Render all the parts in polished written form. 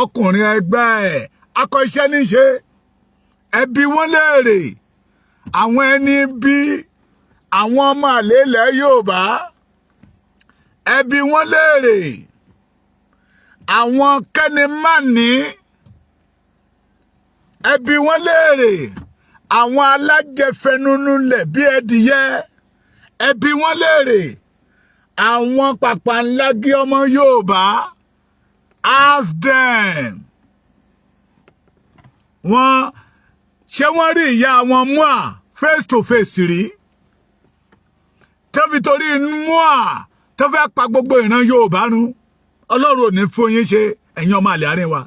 Ọkùnrin ẹgbẹ́ ẹ̀ akọ iṣẹ́ níṣe. Ẹbí wọn léèrè, àwọn ẹni bí àwọn ọmọ àlè ilẹ̀ Yorùbá, ẹbí wọn léèrè, àwọn kẹ́nimánì, ẹbí wọn léèrè, àwọn alájẹfẹnunulẹ̀ bí ẹdìyẹ, ẹbí wọn léèrè, àwọn pàpàǹlágí ọmọ Yorùbá. Ask them, wọ́n ṣé wọ́n rí ìyá wọn mua face to face rí tẹ́fi torí mua tó fẹ́ pa gbogbo ìran Yorùbá run? Ọlọ́run ò ní fún yín ṣe, ẹ̀yin ọmọ àlè àárín wa.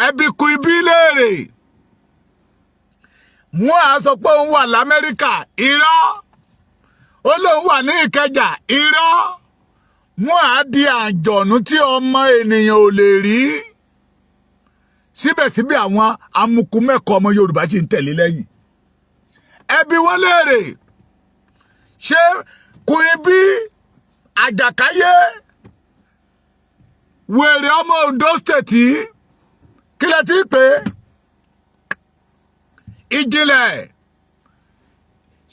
Ẹbí kú ibi léèrè. Mua sọ pé òun wà l'Amẹ́ríkà, irọ́. Ó lóun wà ní Ìkẹjà, irọ́. Mua di àjọ̀nú tí ọmọ ènìyàn ò lè rí. Síbẹ̀síbẹ̀, àwọn amukumẹ́kọ̀ọ́ ọmọ Yorùbá sì ń tẹ̀lé lẹ́yìn. Ẹbí wọn léèrè, ṣé Queen Bee àjàkáyé wèrè ọmọ Ondo State, kí lẹ ti pè ìjìnlẹ̀,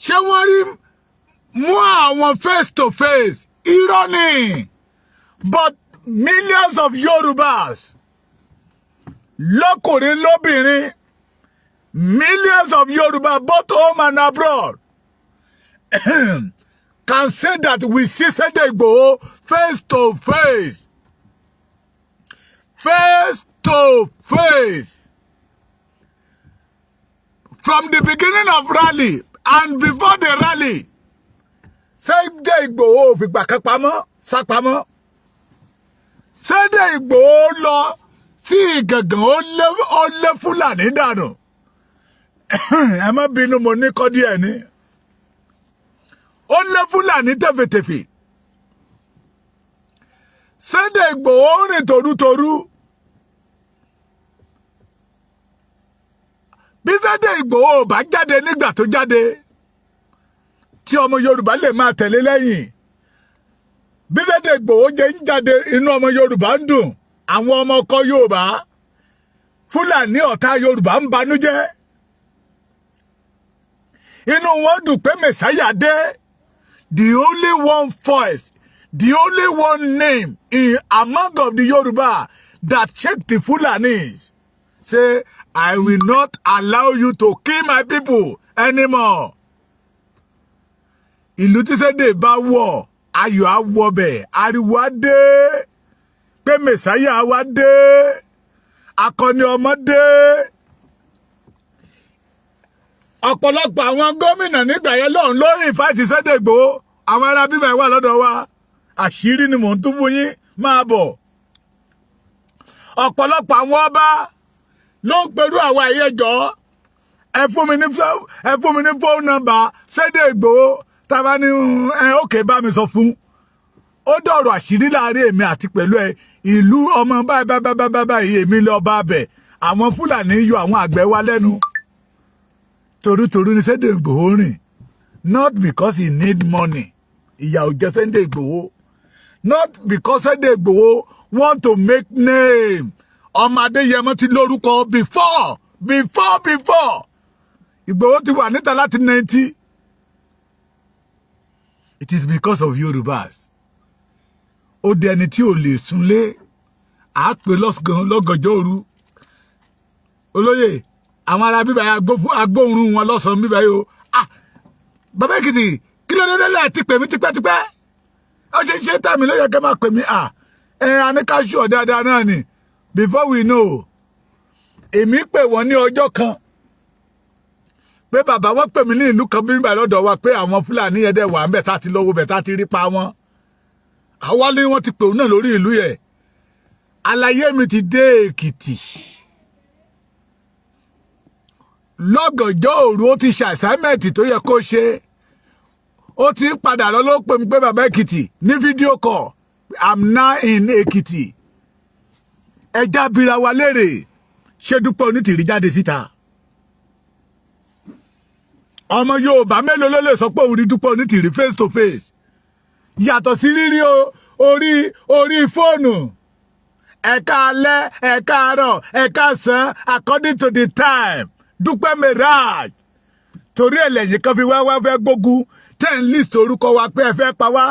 ṣé wọ́n rí mú àwọn face to face? Irọ́ ni. But millions of Yorubas, lọ́kùnrin lóbìnrin, millions of Yoruba both home and abroad can say that we see Sunday Igboho face to face, face to face, from the beginning of rally and before the rally. Sunday Igboho ò fìgbà kan pamọ́ sápamọ́. Sunday Igboho lọ sí Ìgàngàn, ó lé Fúlàní dànù. Ẹ má bínú, mo ní kọ́ díẹ̀ ní. Ó lé Fúlàní tẹ̀fẹ̀tẹ̀fẹ̀. Sunday Igboho rìn tòrútòrú. Bí Sunday Igboho ò bá jáde nígbà tó jáde, tí ọmọ Yorùbá lè máa tẹ̀lé lẹ́yìn, bí Sunday Igboho jẹ́ ń jáde, inú ọmọ Yorùbá ń dùn. Àwọn ọmọ ọkọ Yorùbá, Fúlàní ọ̀tá Yorùbá ń banújẹ́. Inú wọn dùn pé Mẹ̀sáyà dé. The only one voice, the only one name in among of the Yoruba that shake the Fulanis, say, "I will not allow you to kill my people anymore." Ìlú tí Sunday bá wọ̀, ayọ̀ á wọbẹ̀, ariwo á dé pé Mẹ̀sáyà wa dé, akọni ọmọ dé. Ọ̀pọ̀lọpọ̀ àwọn gómìnà nígbà yẹn lọ́hùn ló invite Sunday Igboho. Àwọn ará bíbá wà lọ́dọ̀ wa, àṣírí ni mò ń tún fún yín, máa bọ̀. Ọ̀pọ̀lọpọ̀ àwọn ọba ló ń perú àwa ìyẹjọ́, Ẹ fún mi ní phone number Sunday Igboho." Tábà ní ẹ ókè, bá mi sọ fún ó dọ̀rọ̀ àṣírí láàrin èmi àti pẹ̀lú ẹ. Ìlú ọmọ báyìí báyìí báyìí báyìí, èmi lọ bá bẹ̀, àwọn Fúlàní yọ àwọn àgbẹ̀ wa lẹ́nu. Torútorú ní Sunday Igboho rìn, not because he need money. Ìyà ò jẹ Sunday Igboho. Not because Sunday Igboho want to make name. Ọmọ Adéyẹmọ ti lórúkọ before, before, before. Ìgbòho ti wà níta láti 90. It is because of Yorubas. Ó di ẹni tí ò lè súnlé, à á pè lọ́gànjọ́ òru. Olóyè, àwọn ará bíbá yẹn, agbóhùn wọn lọ́sàn-án bíbá yìí o. Ah, bàbá Èkìtì, kí ló dé lẹ́ẹ̀ ti pè mí tipẹ́tipẹ́? Ó ṣe ṣe tàmí ló yẹ kẹ́ máa pè mí. À ẹ aníkáṣù dáadáa náà ni. Before we know, èmi pè wọ́n ní ọjọ́ kan pé bàbá, wọn pè mí ní ìlú kan bíbá lọ́dọ̀ wa pé àwọn Fúlàní yẹn dẹ̀ wà ń bẹ̀, tá ti lọ́wọ́ bẹ̀, tá ti rí pa wọn. Àwa ni wọ́n ti pè òun náà lórí ìlú yẹn. Àlàyé mi ti dé Èkìtì lọ́gànjọ́ òru. Ó ti ṣe assignment tó yẹ kó ṣe, ó ti ń padà lọ, ló pè mí pé, "Bàbá Èkìtì," ní video call, "I'm now in Èkìtì." Ẹja bira wa léèrè, ṣé Dúpẹ́ Onítìrí jáde síta? Ọmọ Yorùbá mélòó ló lè sọ pé òun rí Dúpẹ́ Onítìrí face to face, yàtọ̀ sí rírí orí fóònù? Ẹ káalẹ́, ẹ káàárọ̀, ẹ káàsán, according to the time. Dúpẹ́ Mirage, torí ẹlẹ́yìn kan fi wá wá fẹ́ gbógun, ten list orúkọ wa pé ẹ fẹ́ pa wá.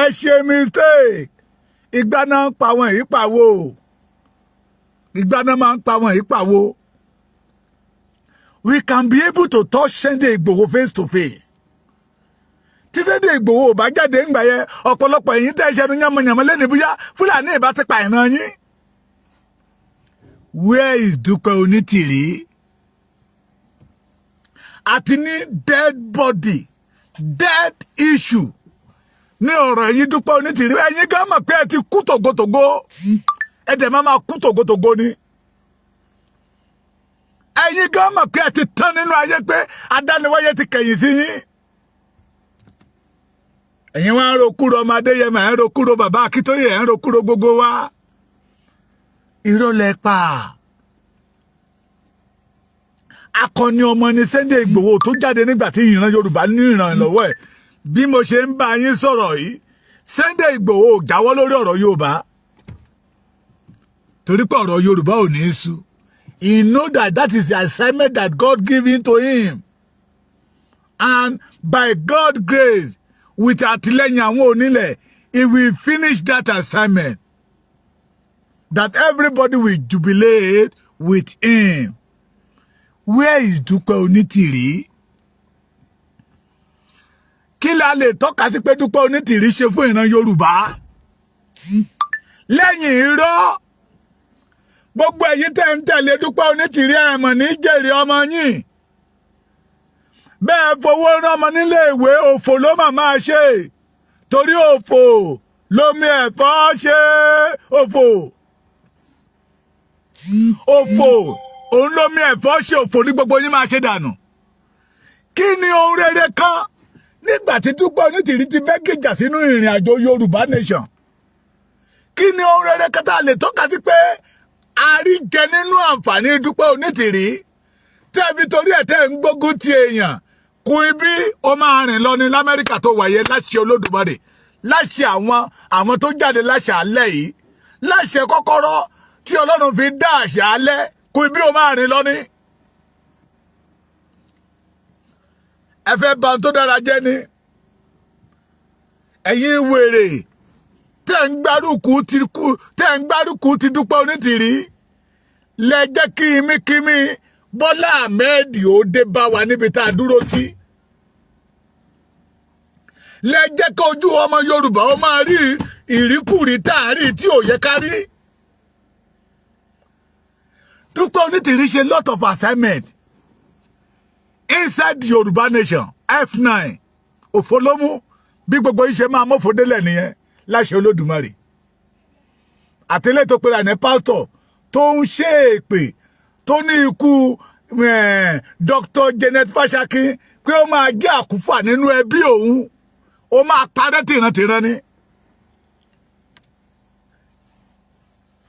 Ẹ ṣe mistake. Ìgbà náà ń pa wọn ìpàwọ́, ìgbà náà máa ń pa wọn ìpàwọ́. We can be able to touch Sunday Igboho face to face. Tí Sunday Igboho ò bá jáde ńgbà yẹn, ọ̀pọ̀lọpọ̀ ẹ̀yin tẹ́ ẹ ṣẹnu yánmọ̀yánmọ́ lẹ́nu, bóyá Fúlàní ìbá ti pa ìran yín. Where is Dúpẹ́ Onítìrí? Àti ní dead body, dead issue ní ọ̀rọ̀ ẹ̀yin Dúpẹ́ Onítìrí. Ẹ̀yin gan mọ̀ pé ẹ ti kú tògótògó, ẹ dẹ̀ máa máa kú tògótògó ni. Ẹ̀yin gan mọ̀ pé ẹ ti tán nínú ayé, pé adániwáyé ti kẹ̀yìn sí yín. Ẹ̀yin wá ń ro kúrò ọmọ Adéyẹmọ, ẹ̀ ń ro kúrò bàbá Akíntóyè, ẹ̀ ń ro kúrò gbogbo wa. Irọ́ lẹ pa. Akọni ọmọ ni Sunday Ìgbòho tó jáde nígbà tí ìran Yorùbá ní ìrànlọ́wọ́ ẹ̀. Bí mo ṣe ń bá yín sọ̀rọ̀ yìí, Sunday Ìgbòho ò jáwọ́ lórí ọ̀rọ̀ Yorùbá, torí pé ọ̀rọ̀ Yorùbá ò ní í sú. He know that that is the assignment that God give to him, and by God grace, with àtìlẹ́yìn àwọn onílẹ̀, he will finish that assignment that everybody will jubilate with him. Where is Dúpẹ́ Onítìrí? Kí la lè tọ́ka sí pé Dúpẹ́ Onítìrí ṣe fún ìran Yorùbá lẹ́yìn irọ́? Gbogbo ẹ̀yin tẹ́ ń tẹ̀lé Dúpẹ́ Onítìrí, ẹ̀mọ̀ ní jèrè ọmọ yín. Bẹ́ẹ̀ fowó rán ọmọ nílé ìwé, òfò ló mà máa ṣe, torí òfò lomi ẹ̀fọ́ ṣe. Òfò, òfò òun lomi ẹ̀fọ́ ṣe. Òfò ní gbogbo yín máa ṣe dànù. Kí ni ohun rere kan nígbà tí Dúpẹ́ Onítìrí ti bẹ́ gèjà sínú ìrìn àjò Yorùbá nation? Kí ni ohun rere kan tá a lè tọ́ka sí pé a rí jẹ nínú àǹfààní Dúpẹ́ Onítìrí tẹ́ ẹ fi torí ẹ̀ tẹ́ ẹ ń gbógun ti èèyàn kún ibi ó máa rìn lọ ní l'Amẹ́ríkà tó wáyé? Láṣẹ Olódùmarè, láṣẹ àwọn tó jáde láṣẹ alẹ́ yìí, láṣẹ kọ́kọ́rọ́ tí Ọlọ́run fi dá àṣẹ alẹ́ kún ibi ó máa rìn lọ ní. Ẹ fẹ́ bà tó dára jẹ́ ni. Ẹ̀yin wèrè tẹ́ ń gbárùkù ti Dúpẹ́ Onítìrí, lẹ jẹ́ kí imíkímí Bọ́lá Ahmed ó dé bá wa níbi tá a dúró sí. Lẹ jẹ́ kí ojú ọmọ Yorùbá ó máa rí ìríkùrí tá a rí tí ò yẹ ká rí. Dúpẹ́ Onítìrí ṣe lot of assignment inside Yorùbá nation. F9 òfo ló mú. Bí gbogbo yìí ṣe máa mọ́fò délẹ̀ nìyẹn, láṣẹ Olódùmarè. Àtẹlẹ́ tó pera ní pásítọ̀ tó ń ṣe èpè, tó ní ikú Dr. Janet Fashakin pé ó máa jẹ́ àkúfà nínú ẹbí òun, ó máa parẹ́ tìrantìran ni.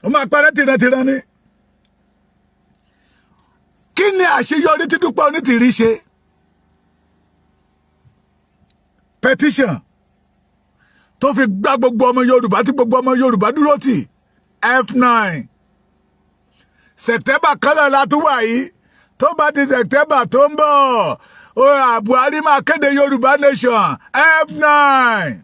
Ó máa parẹ́ tìrantìran ni. Kí ni àṣeyọrí tí Dúpẹ́ Onítìrí ṣe? Petition tó fi gbá gbogbo ọmọ Yorùbá, tí gbogbo ọmọ Yorùbá dúró tì, F9. September kan la tún wà yìí. Tó bá di September tó ń bọ̀, Buhari máa kéde Yorùbá nation. F9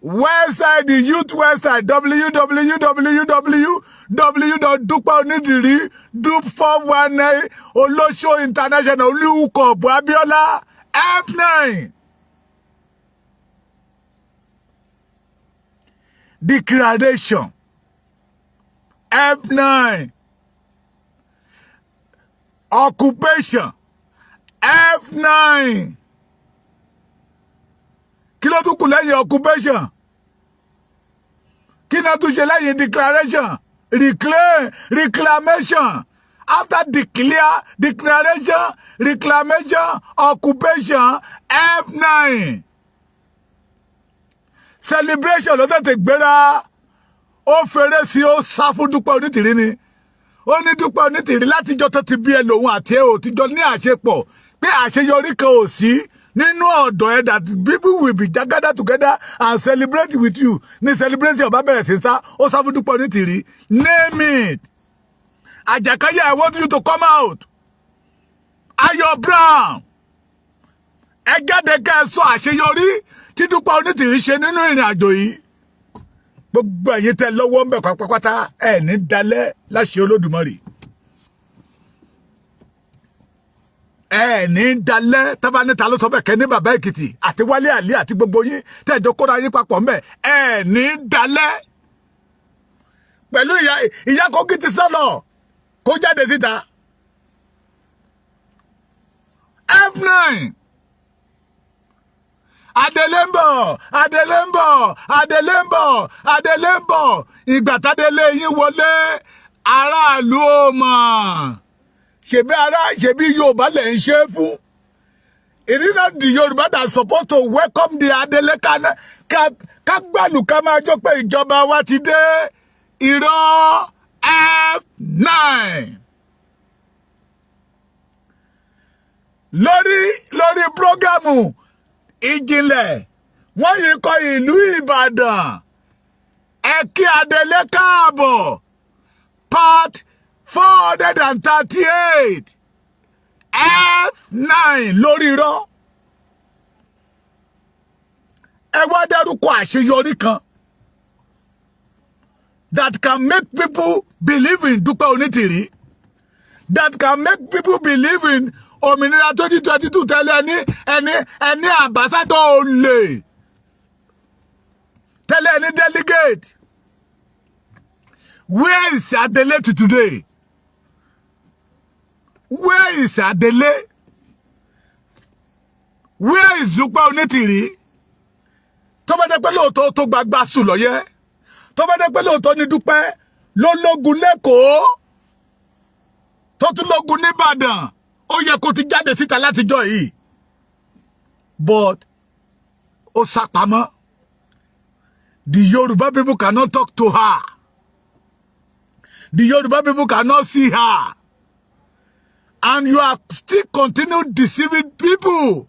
website, the youth website, www.dupeonidiri dupe 419 olóṣó international olúkọ̀ọ̀bù Abiola. F9 declaration, F9 occupation, F9. Kí ló tún kù lẹ́yìn occupation? Kí náà tún ṣe lẹ́yìn declaration? Reclaim, reclamation. After declare, declaration, reclamation, occupation, F9 celebration ló tètè gbéra. Ó fèrè sí, ó sá fún Dúpẹ́ Onítìrí ni. Ó ní Dúpẹ́ Onítìrí, látijọ́ tó ti bí ẹ lòun àti ẹ ò tíjọ́ ní àṣepọ̀, pé àṣeyọrí kan ò sí. Nínú ọ̀dọ̀ ẹ that people will be gather together and celebrate with you ní celebration bá bẹ̀rẹ̀ sí sá, ó sá fún Dúpẹ́ Onítìrí. Name it. Àjàkáyé, I want you to come out. Ayọ̀ Brown, ẹ jáde ká ẹ sọ àṣeyọrí tí Dúpẹ́ Onítìrí ṣe nínú ìrìn àjò yìí. Gbogbo ẹ̀yin tẹ́ lọ́wọ́ ń bẹ̀ pátápátá, ẹ̀ ní dalẹ̀ láṣẹ Olódùmarè. Ẹ ní dalẹ̀. Tábà níta ló sọ bẹ́ẹ̀ kẹ́ ní bàbá Èkìtì àti Wálé Àlí àti gbogbo yín tẹ́jọ kóra yín papọ̀ ńbẹ̀, ẹ ní dalẹ̀. Pẹ̀lú ìyá ìyá Kogi ti sọ̀nà kó jáde síta. F9, Adélé ń bọ̀, Adélé ń bọ̀, Adélé ń bọ̀, Adélé ń bọ̀. Ìgbà tádélé yín wọlé, aráàlú ò mọ̀. Ṣèbí ará, ṣèbí Yorùbá lẹ̀ ń ṣe é fún? It is not the Yorùbá that supposed to welcome the Adélé? Ká gbàlù, ká máa jó pé ìjọba wa ti dé. Irọ́. F9 lórí program ìjìnlẹ̀ wọ́n yìí kọ ìlú Ìbàdàn, ẹ kí Adélé káàbọ̀, part 438. F9 lórí irọ́. Ẹ wá dárúkọ àṣeyọrí kan that can make people believe in Dúpẹ́ Onítìrí, that can make people believe in òmìnira 2022 tẹ́lẹ̀. Ẹni ambassador olè tẹ́lẹ̀, ẹni delegate. Where is Adele to today? Where is Adele? Where is Dúpẹ́ Onítìrí? Tó bá jẹ́ pé lóòótọ́ tó gbagba sùn lọ́yẹ́, tó bá jẹ́ pé lóòótọ́ ní Dúpẹ́ ló lógun lẹ́kọ̀ọ́, tó tún lógun nìbàdàn, ó yẹ kó ti jáde síta látijọ́ yìí, but ó sápamọ́. The Yoruba people cannot talk to her. The Yoruba people cannot see her, and you are still continue deceiving people.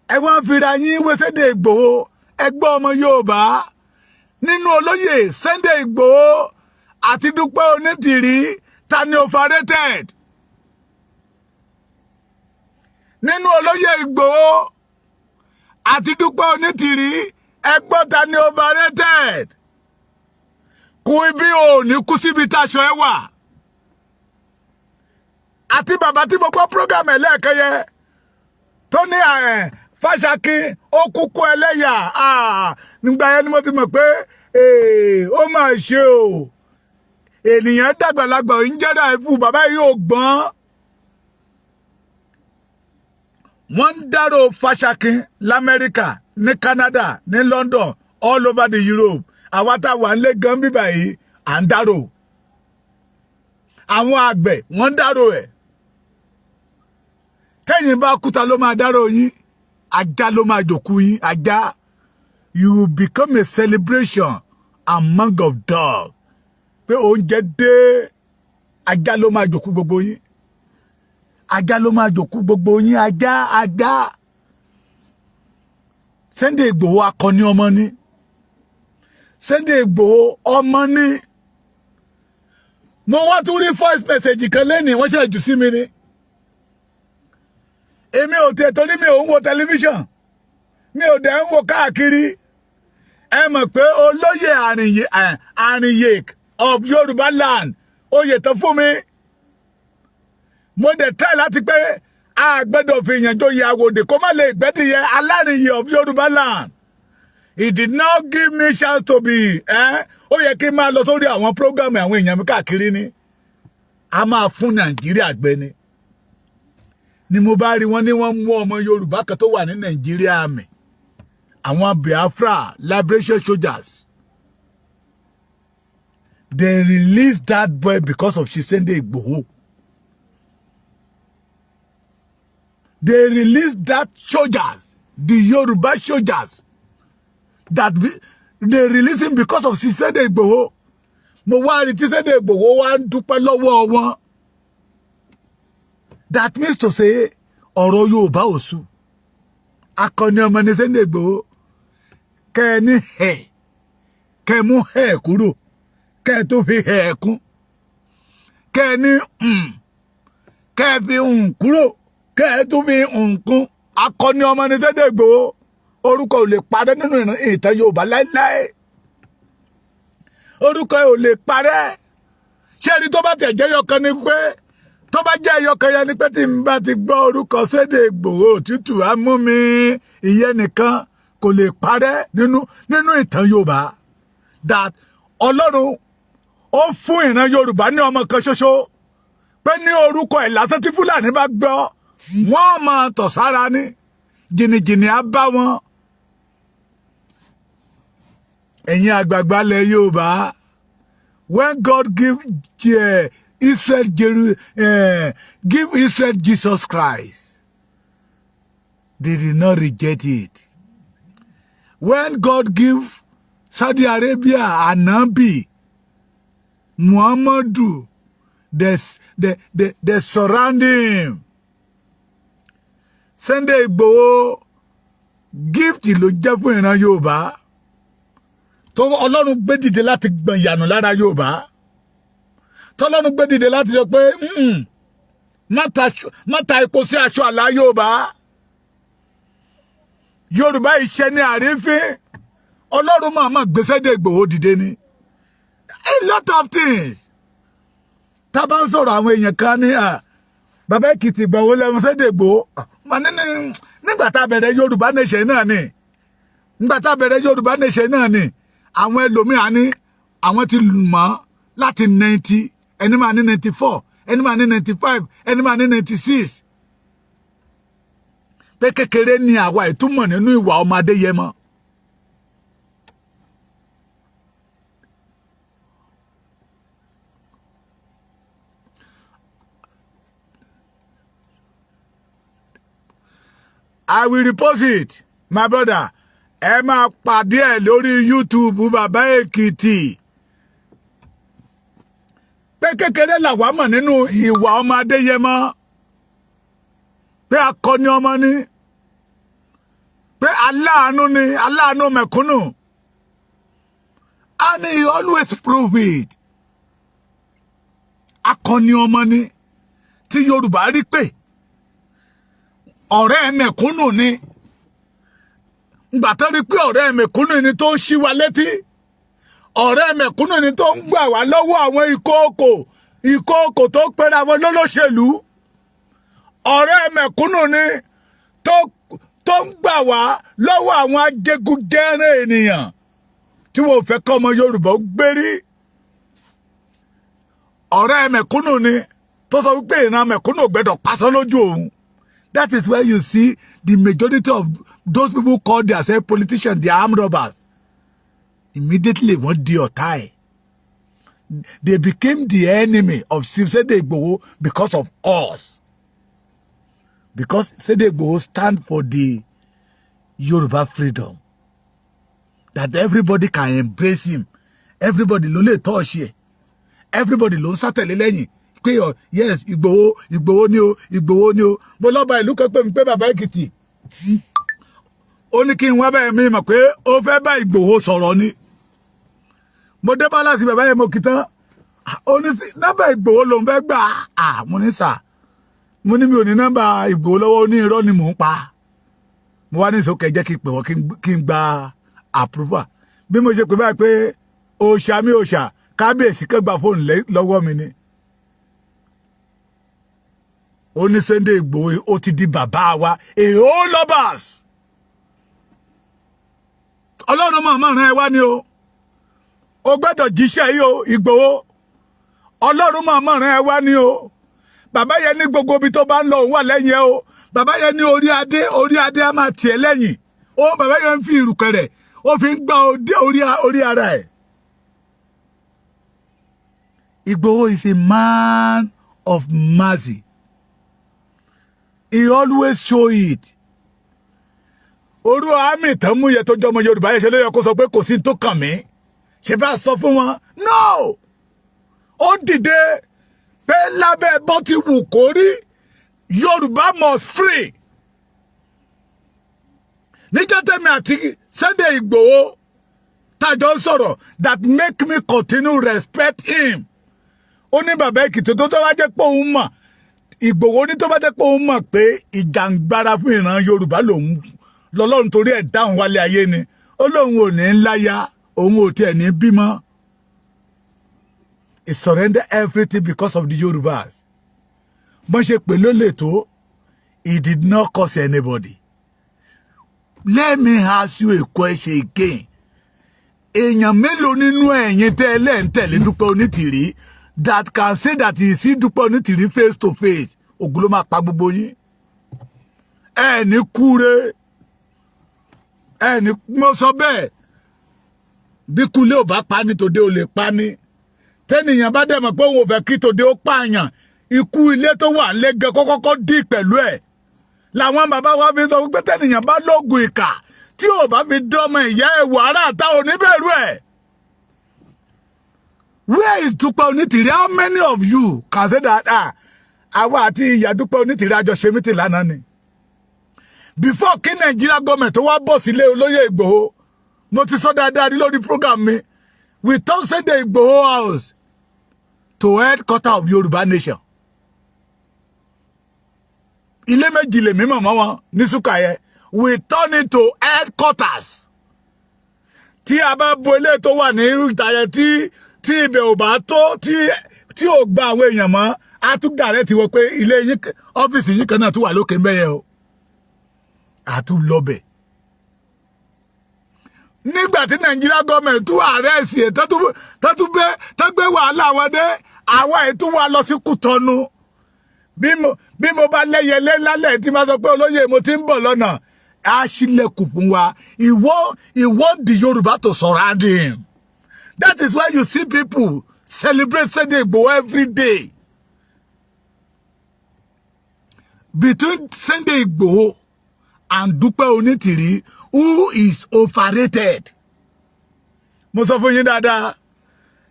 Ẹ wá ń fira yín wé Sunday Ìgbòho. Ẹgbẹ́ ọmọ Yorùbá, nínú olóyè Sunday Ìgbòho àti Dúpẹ́ Onítìrí, ta ni overrated? Nínú olóyè Ìgbòho àti Dúpẹ́ Onítìrí, ẹgbọ́n, ta ni overrated? Kú ibi ò ní kú síbi táṣọ ẹ wà. Àti bàbá tí mo gbọ́ program ẹ̀ lẹ́ẹ̀kan yẹ tó ní ẹ̀ Fáṣakin ó kúkú ẹlẹ́yà nígbà yẹn ni mo fi mọ̀ pé ó mà ṣe o. Ènìyàn dàgbàlagbà ń jẹ́dá ìfú, bàbá yìí ò gbọ́n. Wọ́n ń dárò Fáṣakin lamẹ́ríkà, ní Canada, ní London, all over the Europe. Àwa tá a wà nílé gan bíbà yìí, à ń dárò. Àwọn àgbẹ̀, wọ́n ń dárò ẹ̀. Tẹ́yìn bá kúta, ló máa dárò yín. Ajá ló máa jòkú yín, ajá. You will become a celebration among of dogs pé oúnjẹ dé. Ajá ló máa jòkú gbogbo yín, ajá ló máa jòkú gbogbo yín, ajá, ajá. Sunday Igboho akọni ọmọ ni. Sunday Igboho ọmọ ni. Mo wá tún rí voice message kan lẹ́nìí, wọ́n ṣe jù sí mi ni. Èmi ò tẹ̀ torí mi ò ń wo tẹlifíṣàn, mi ò dẹ̀ ń wo káàkiri. Ẹ mọ̀ pé olóyè Àrìnyè of Yorùbá land, oyè tó fún mi, mo dẹ̀ try láti pé a gbọ́dọ̀ fi èèyàn joyè àwòdì kó má lè gbẹ́dìyẹ. Alárìnyè of Yorùbá land, he did not give me chance to be. Ó yẹ kí n máa lọ sórí àwọn program àwọn èèyàn mi káàkiri ni. A máa fún Nàìjíríà gbẹ ni mo bá rí wọn ní wọ́n mú ọmọ Yorùbá kan tó wà ní Nàìjíríà mi, àwọn Biafra Liberation Soldiers, they released that boy because of Sunday Igboho. They released that soldiers, the Yoruba soldiers, that be, they released him because of Sunday Igboho. Mo wá rí tí Sunday Igboho wá ń dúpẹ́ lọ́wọ́ wọn. That means to say, Ọ̀rọ̀ Yorùbá ò sú. Akọni ọmọ ní Sunday Igboho. Kẹ́ ẹ ní ẹ̀, kẹ́ ẹ mú ẹ̀ kúrò, kẹ́ ẹ tó fi ẹ̀ kún. Kẹ́ ẹ ní kẹ́ ẹ fi kúrò, kẹ́ ẹ tó fi kún. Akọni ọmọ ní Sunday Igboho. Orúkọ ò lè parẹ́ nínú ìtàn Yorùbá láéláé. Orúkọ ò lè parẹ́. Ṣé ẹni tó bá tẹ̀ jẹ́ yọkan ni pé, tó bá jẹ́ ẹyọkan yẹn ni pé, tí n bá ti gbọ́ orúkọ Sunday Igboho, òtútù á mú mi. Ìyẹn nìkan kò lè parẹ́ nínú ìtàn Yorùbá, that Ọlọ́run ó fún ìran Yorùbá ní ọmọ kan ṣoṣo pé ní orúkọ ẹ̀ lásán, tí Fúlàní bá gbọ́, wọ́n máa tọ̀ sára ní jìnnìjìnnì á bá wọn. Ẹ̀yin àgbààgbà lẹ̀ Yorùbá, when God give Israel Jesus Christ, they did not reject it. When God give Saudi Arabia Anabi Muhammadu, they surround him. Sunday Igboho, gift ló jẹ́ fún ìran Yorùbá tó Ọlọ́run gbé dìde láti gbọ̀n ìyànà lára Yorùbá, tọ́lọ́run gbé dìde láti sọ pé, má ta epo sí aṣọ àlà Yorùbá. Yorùbá iṣẹ́ ní àrífín. Ọlọ́run máa máa gbé Sunday Igboho dìde ni. A lot of things tá a bá ń sọ̀rọ̀, àwọn èèyàn kan ní bàbá Èkìtì, ìgbà wo lẹ́nu Sunday Igboho? Mà ní nígbà tá a bẹ̀rẹ̀ Yorùbá nation náà ni. Nígbà tá a bẹ̀rẹ̀ Yorùbá nation náà ni. Àwọn ẹlòmíà ní àwọn ti mọ̀ láti 90, ẹni máa ní 94, ẹni máa ní 95, ẹni máa ní 96, pé kékeré ni àwa ìtumọ̀ nínú ìwà ọmọ Adéyẹmọ. I will repost it, my brother. Ẹ máa pàdé ẹ lórí YouTube Bàbá Èkìtì. Pé kékeré làwa mọ̀ nínú ìwà ọmọ Adéyẹmọ, pé akọni ọmọ ni, pé aláàánú ni, aláàánú mẹ̀kúnnù, and he always prove it. Akọni ọmọ ni tí Yorùbá rí pé ọ̀rẹ́ mẹ̀kúnnù ni. Ngbà tó rí pé ọ̀rẹ́ mẹ̀kúnnù ni tó ń ṣí wa létí, ọ̀rẹ́ mẹ̀kúnnù ni tó ń gbà wá lọ́wọ́ àwọn ìkookò, ìkookò tó pera wọn lólóṣèlú, ọ̀rẹ́ mẹ̀kúnnù ni tó ń gbà wá lọ́wọ́ àwọn ajẹgúnjẹrán ènìyàn tí wọn ò fẹ́ kọ́ ọmọ Yorùbá ó gbérí, ọ̀rẹ́ mẹ̀kúnnù ni tó sọ wípé ìran mẹ̀kúnnù ò gbẹ́dọ̀ pásán lójú òun. That is why you see the majority of those people call themselves politicians, the armed robbers. Immediately wọ́n di ọ̀tá ẹ̀. They became the enemy of Sunday Igboho because of us, because Sunday Igboho stand for the Yoruba freedom, that everybody can embrace him, everybody ló lè touch ẹ̀, everybody ló ń sátẹ̀lé lẹ́yìn pé yes, Ìgbòho, Ìgbòho ni o, Ìgbòho ni o. Mo lọ́ba ìlú kan pè mí pé bàbá Èkìtì, ó ní kí n wá bẹ́ẹ̀, mi mọ̀ pé ó fẹ́ bá Ìgbòho sọ̀rọ̀ ni. Mo dé bá láti bàbá yẹn, mo kì tán, ó ní sí nọ́mbà Ìgbòho lòún fẹ́ gbà á. Mo ní sà, mo ní mi ò ní nọ́mbà Ìgbòho lọ́wọ́. Ó ní irọ́ ni mò ń pa. Mo wá ní ìsókè jẹ́ kí n pè wọ́n, kí n gba approval. Bí mo ṣe pè báyìí pé òòṣà mi, òòṣà kábíyèsí kan gba fóònù lọ́wọ́ mi ni. Ó ní Sunday Igboho ó ti di bàbá wa, èèó lovers. Ọlọ́run máa máa rán ẹ wá ni o. O gbọ́dọ̀ jíṣẹ́ yìí o, Ìgbòho. Ọlọ́run máa máa rán ẹ wá ni o. Bàbá yẹn ní gbogbo ibi tó bá ń lọ, òun wà lẹ́yìn ẹ o. Bàbá yẹn ní orí adé, orí adé á máa tiẹ̀ lẹ́yìn ó. Bàbá yẹn ń fi ìrùkẹ̀rẹ̀, ó fi ń gbá orí ara ẹ̀. Ìgbòho is a man of mercy. He always show it. Orú àmì tán mú yẹ tó jọmọ Yorùbá yẹn ṣe ló yẹ kó sọ pé kò sí tó kàn mí, ṣe bá sọ fún wọn. No, ó dìde pé lábẹ́ bọ́ ti wù kó rí. Yorùbá must free. Níjọ́ tẹ́mi àti Sunday Igboho tájọ ń sọ̀rọ̀, that make me continue respect him. Ó ní bàbá Èkìtì, tó bá jẹ́ pé òun mọ̀, Ìgbòho ní tó bá jẹ́ pé òun mọ̀ pé ìjàngbara fún ìran Yorùbá lòun lọ́lọ́run torí ẹ̀ dáhùn wálé ayé ni, ó lóun ò ní láya, òun ò tiẹ̀ ní bímọ. He surrender everything because of the Yorubas. Bọ́n ṣe pè lólè tó, he did not curse anybody. Let me ask you a question again. Èèyàn mélòó nínú ẹ̀yin tẹ́ ẹ lẹ́ǹtẹ̀lé Dúpẹ́ Onítìrí that can say that he see Dúpẹ́ Onítìrí face to face? Ògùn ló máa pa gbogbo yín. Ẹ ní kúre, ẹ ní mo sọ bẹ́ẹ̀. Bí kúlé ò bá pa ní tòde ò lè pa ní. Tẹ́nìyàn bá dẹ̀ mọ̀ pé òun ò fẹ́ kí tòde ó pààyàn, ikú ilé tó wà lẹ́gẹ̀ kọ́kọ́kọ́ dì pẹ̀lú ẹ̀. Làwọn bàbá wa fi sọ wípé tẹ́nìyàn bá lóògùn ìkà, tí ò bá fi dọ́mọ ìyá ẹ̀ wò, ará àta ò ní bẹ̀rù ẹ̀. Where is Dúpẹ́ Onítìrí? How many of you can say that, ah, àwa àti ìyá Dúpẹ́ Onítìrí àjọ ṣe meeting lánàá ni, before kí Nàìjíríà gọọmẹ̀ tó wá bọ̀ sílé olóyè Ìgbòho? Mo ti sọ dáadáa rí lórí program mi, we turn Sunday Ìgbòho house to headquarter of Yorùbá nation. Ilé méjì lè mímọ̀ mọ́ wọn ní Súkà yẹn. We turn it to headquarters. Tí a bá bo ilé tó wà ní ìta yẹn, tí ibẹ̀ ò bá tó, tí ò gba àwọn èèyàn mọ́, á tún dàrẹ́ ti wọ pé ilé yín, ọ́fíìsì yín kan náà tún wà lókè ń bẹ́yẹ o, a tún lọ́bẹ̀. Nígbà tí Nàìjíríà gọọmẹ̀ntì tún arrest ẹ̀, tó gbé wàhálà wọn dé, àwa ẹ̀ tún wà lọ sí Kútọ́nù. Bí mo bá lẹ́yẹlé lálẹ́ tí máa sọ pé, "Olóyè, mo ti ń bọ̀ lọ́nà," á ṣílẹ̀kùn fún wa. He want the Yorùbá to surround him. That is why you see people celebrate Sunday Igboho every day. Between Sunday Igboho and Dúpẹ́ Onítìrí, who is overrated? Mo sọ fún yín dáadáa,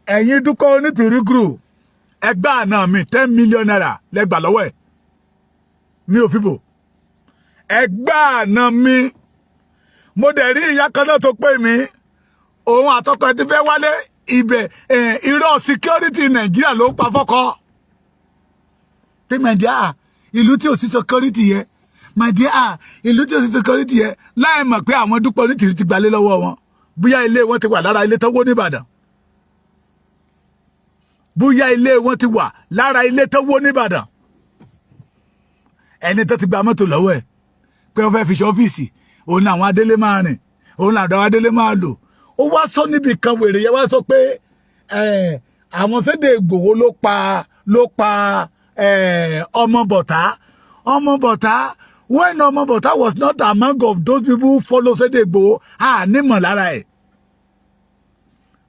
ẹ̀yin Dúpẹ́ Onítìrí group, ẹgbẹ́ àná mi, ₦10 million lẹ́gbà lọ́wọ́ ẹ̀. Mi ò fìbò ẹgbẹ́ àná mi. Mo dẹ̀ rí ìyá kan náà tó pè mí, òun àtọkọ ẹ ti fẹ́ wálé ibẹ̀. Irọ́ security Nàìjíríà ló ń pa fọ́kọ pé, "My dear, ìlú tí ò sí security yẹ, my dear, ìlú tí ò sí security yẹ," láì mọ̀ pé àwọn Dúpẹ́ Onítìrí ti gbalé lọ́wọ́ wọn. Bóyá ilé wọn ti wà lára ilé tó wó nìbàdàn, bóyá ilé wọn ti wà lára ilé tó wó nìbàdàn. Ẹni tó ti gba mọ́tò lọ́wọ́ ẹ̀ pé wọ́n fẹ́ fi ṣe ọ́fíìsì, òun làwọn adélé máa rìn, òun làwọn adélé máa lò. Ó wá sọ níbi kan, wèrè yẹn wá sọ pé àwọn Sunday Ìgbòho ló pa ọmọ bọ̀tá, ọmọ bọ̀tá. When ọmọ bọ̀tá was not among of those people who follow Sunday Ìgbòho, a nímọ̀ lára ẹ̀,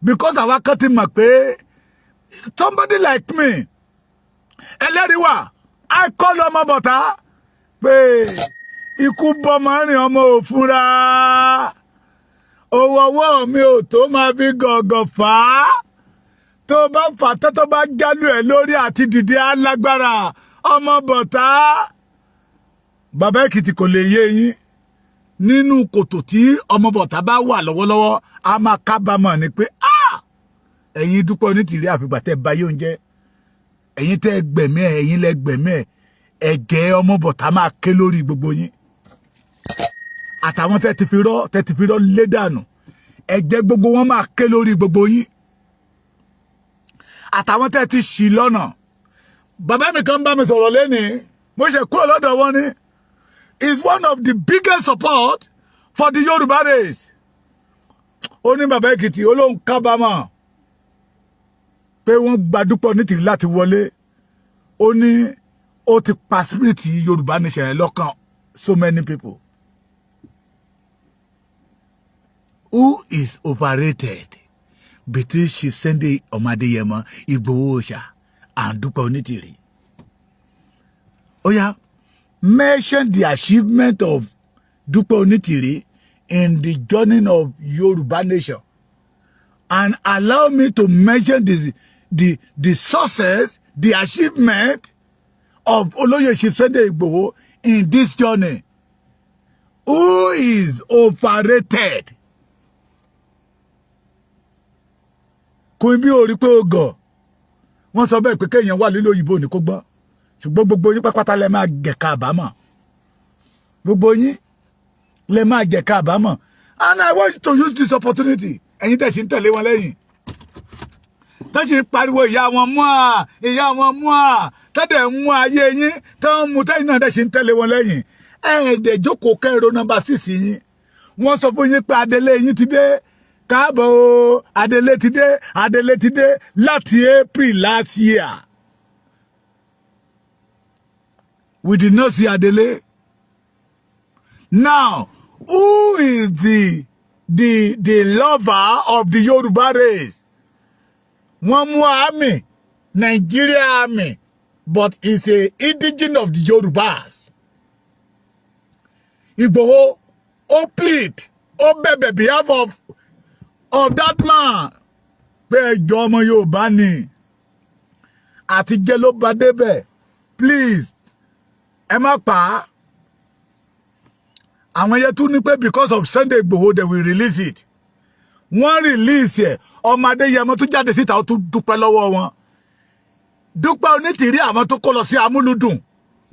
because àwa kan ti mọ̀ pé somebody like me, ẹlẹ́rìí wà, I call ọmọ bọ̀tá pé ikú bọ́mọ rìn, ọmọ òfúnra owó ọwọ́ mi ò tó máa fi gọ̀gọ̀ fà á. Tó bá fà tó, tó bá jálù ẹ̀ lórí, àti dìde alágbára. Ọmọ bọ̀tá, bàbá Èkìtì, kò lè yé yín. Nínú kòtò tí ọmọ bọ̀tá bá wà lọ́wọ́lọ́wọ́, a máa kábàámọ̀ ni pé ẹ̀yin Dúpẹ́ Onítìrí, àfìgbà tẹ́ báyé oúnjẹ, ẹ̀yin tẹ́ gbẹ̀mí ẹ̀, ẹ̀yin lẹ gbẹ̀mí ẹ̀. Ẹ̀jẹ̀ ọmọ bọ̀tá máa ké lórí gbogbo yín, àtàwọn tẹ́ ti fi rọ́ lé dànù. Ẹ̀jẹ̀ gbogbo wọn máa ké lórí gbogbo yín, àtàwọn tẹ́ ti ṣì lọ́nà. Bàbá mi kan bá mi sọ̀rọ̀ lẹ́nìí, mo ṣe kúrò lọ́dọ̀ wọn ni, is one of the biggest support for the Yorùbá race. Ó ní bàbá Èkìtì, ó lóun kábàámọ̀ pé wọ́n gba Dúpẹ́ Onítìrí láti wọlé. Ó ní ó ti pa spirit Yorùbá nation yẹn lọ́kàn so many people. Who is overrated between Chief Sunday Ọmọadéyẹmọ Ìgbòho Òòṣà and Dúpẹ́ Onítìrí? Ó yá, mention the achievement of Dúpẹ́ Onítìrí in the journey of Yorùbá nation and allow me to mention the success, the achievement. of Olóyè Chief Sunday Igboho in this journey? Who is overrated? Queen bí o rí pé o gọ̀. Wọ́n sọ bẹ́ẹ̀ pé kéèyàn wà nílò òyìnbó ní kó gbọ́, ṣùgbọ́n gbogbo yín pápátá lẹ máa jẹ̀ka àbámọ̀. Gbogbo yín lẹ máa jẹ̀ka àbámọ̀. And I want to use this opportunity, ẹ̀yin tẹ̀ sí ń tẹ̀lé wọn lẹ́yìn, tó sì ń pariwo ìyá wọn mú à, ìyá wọn mú à, tẹ́lẹ̀ ń mú ayé yín tó ń mú, tẹ́yìn náà dẹ̀ sì ń tẹ̀lé wọn lẹ́yìn. Ẹ̀ẹ́dẹ̀ jókòó kẹ́rọ number 6 yín. Wọ́n sọ fún yín pé adelé yín ti dé. Káàbọ̀ o, adelé ti dé, adelé ti dé láti April last year. We did not see adelé. Now, who is the lover of the Yoruba race? Wọ́n mú army, Nigeria Army, but is a indigene of the Yorubas. Ìgbòho ó plead, ó bẹ̀bẹ̀ behalf of that man pé ẹjọ́, ọmọ Yorùbá ni, àtijẹ́ ló bá débẹ̀, please, ẹ má pa á. Àwọn yẹn tún ní pé because of Sunday Igboho, they will release it. Wọ́n release ẹ̀. Ọmọ Adéyẹmọ tún jáde síta, ó tún dúpẹ́ lọ́wọ́ wọn. Dúpẹ́ Onítìrí, àwọn tó kó lọ sí Amúlùdùn,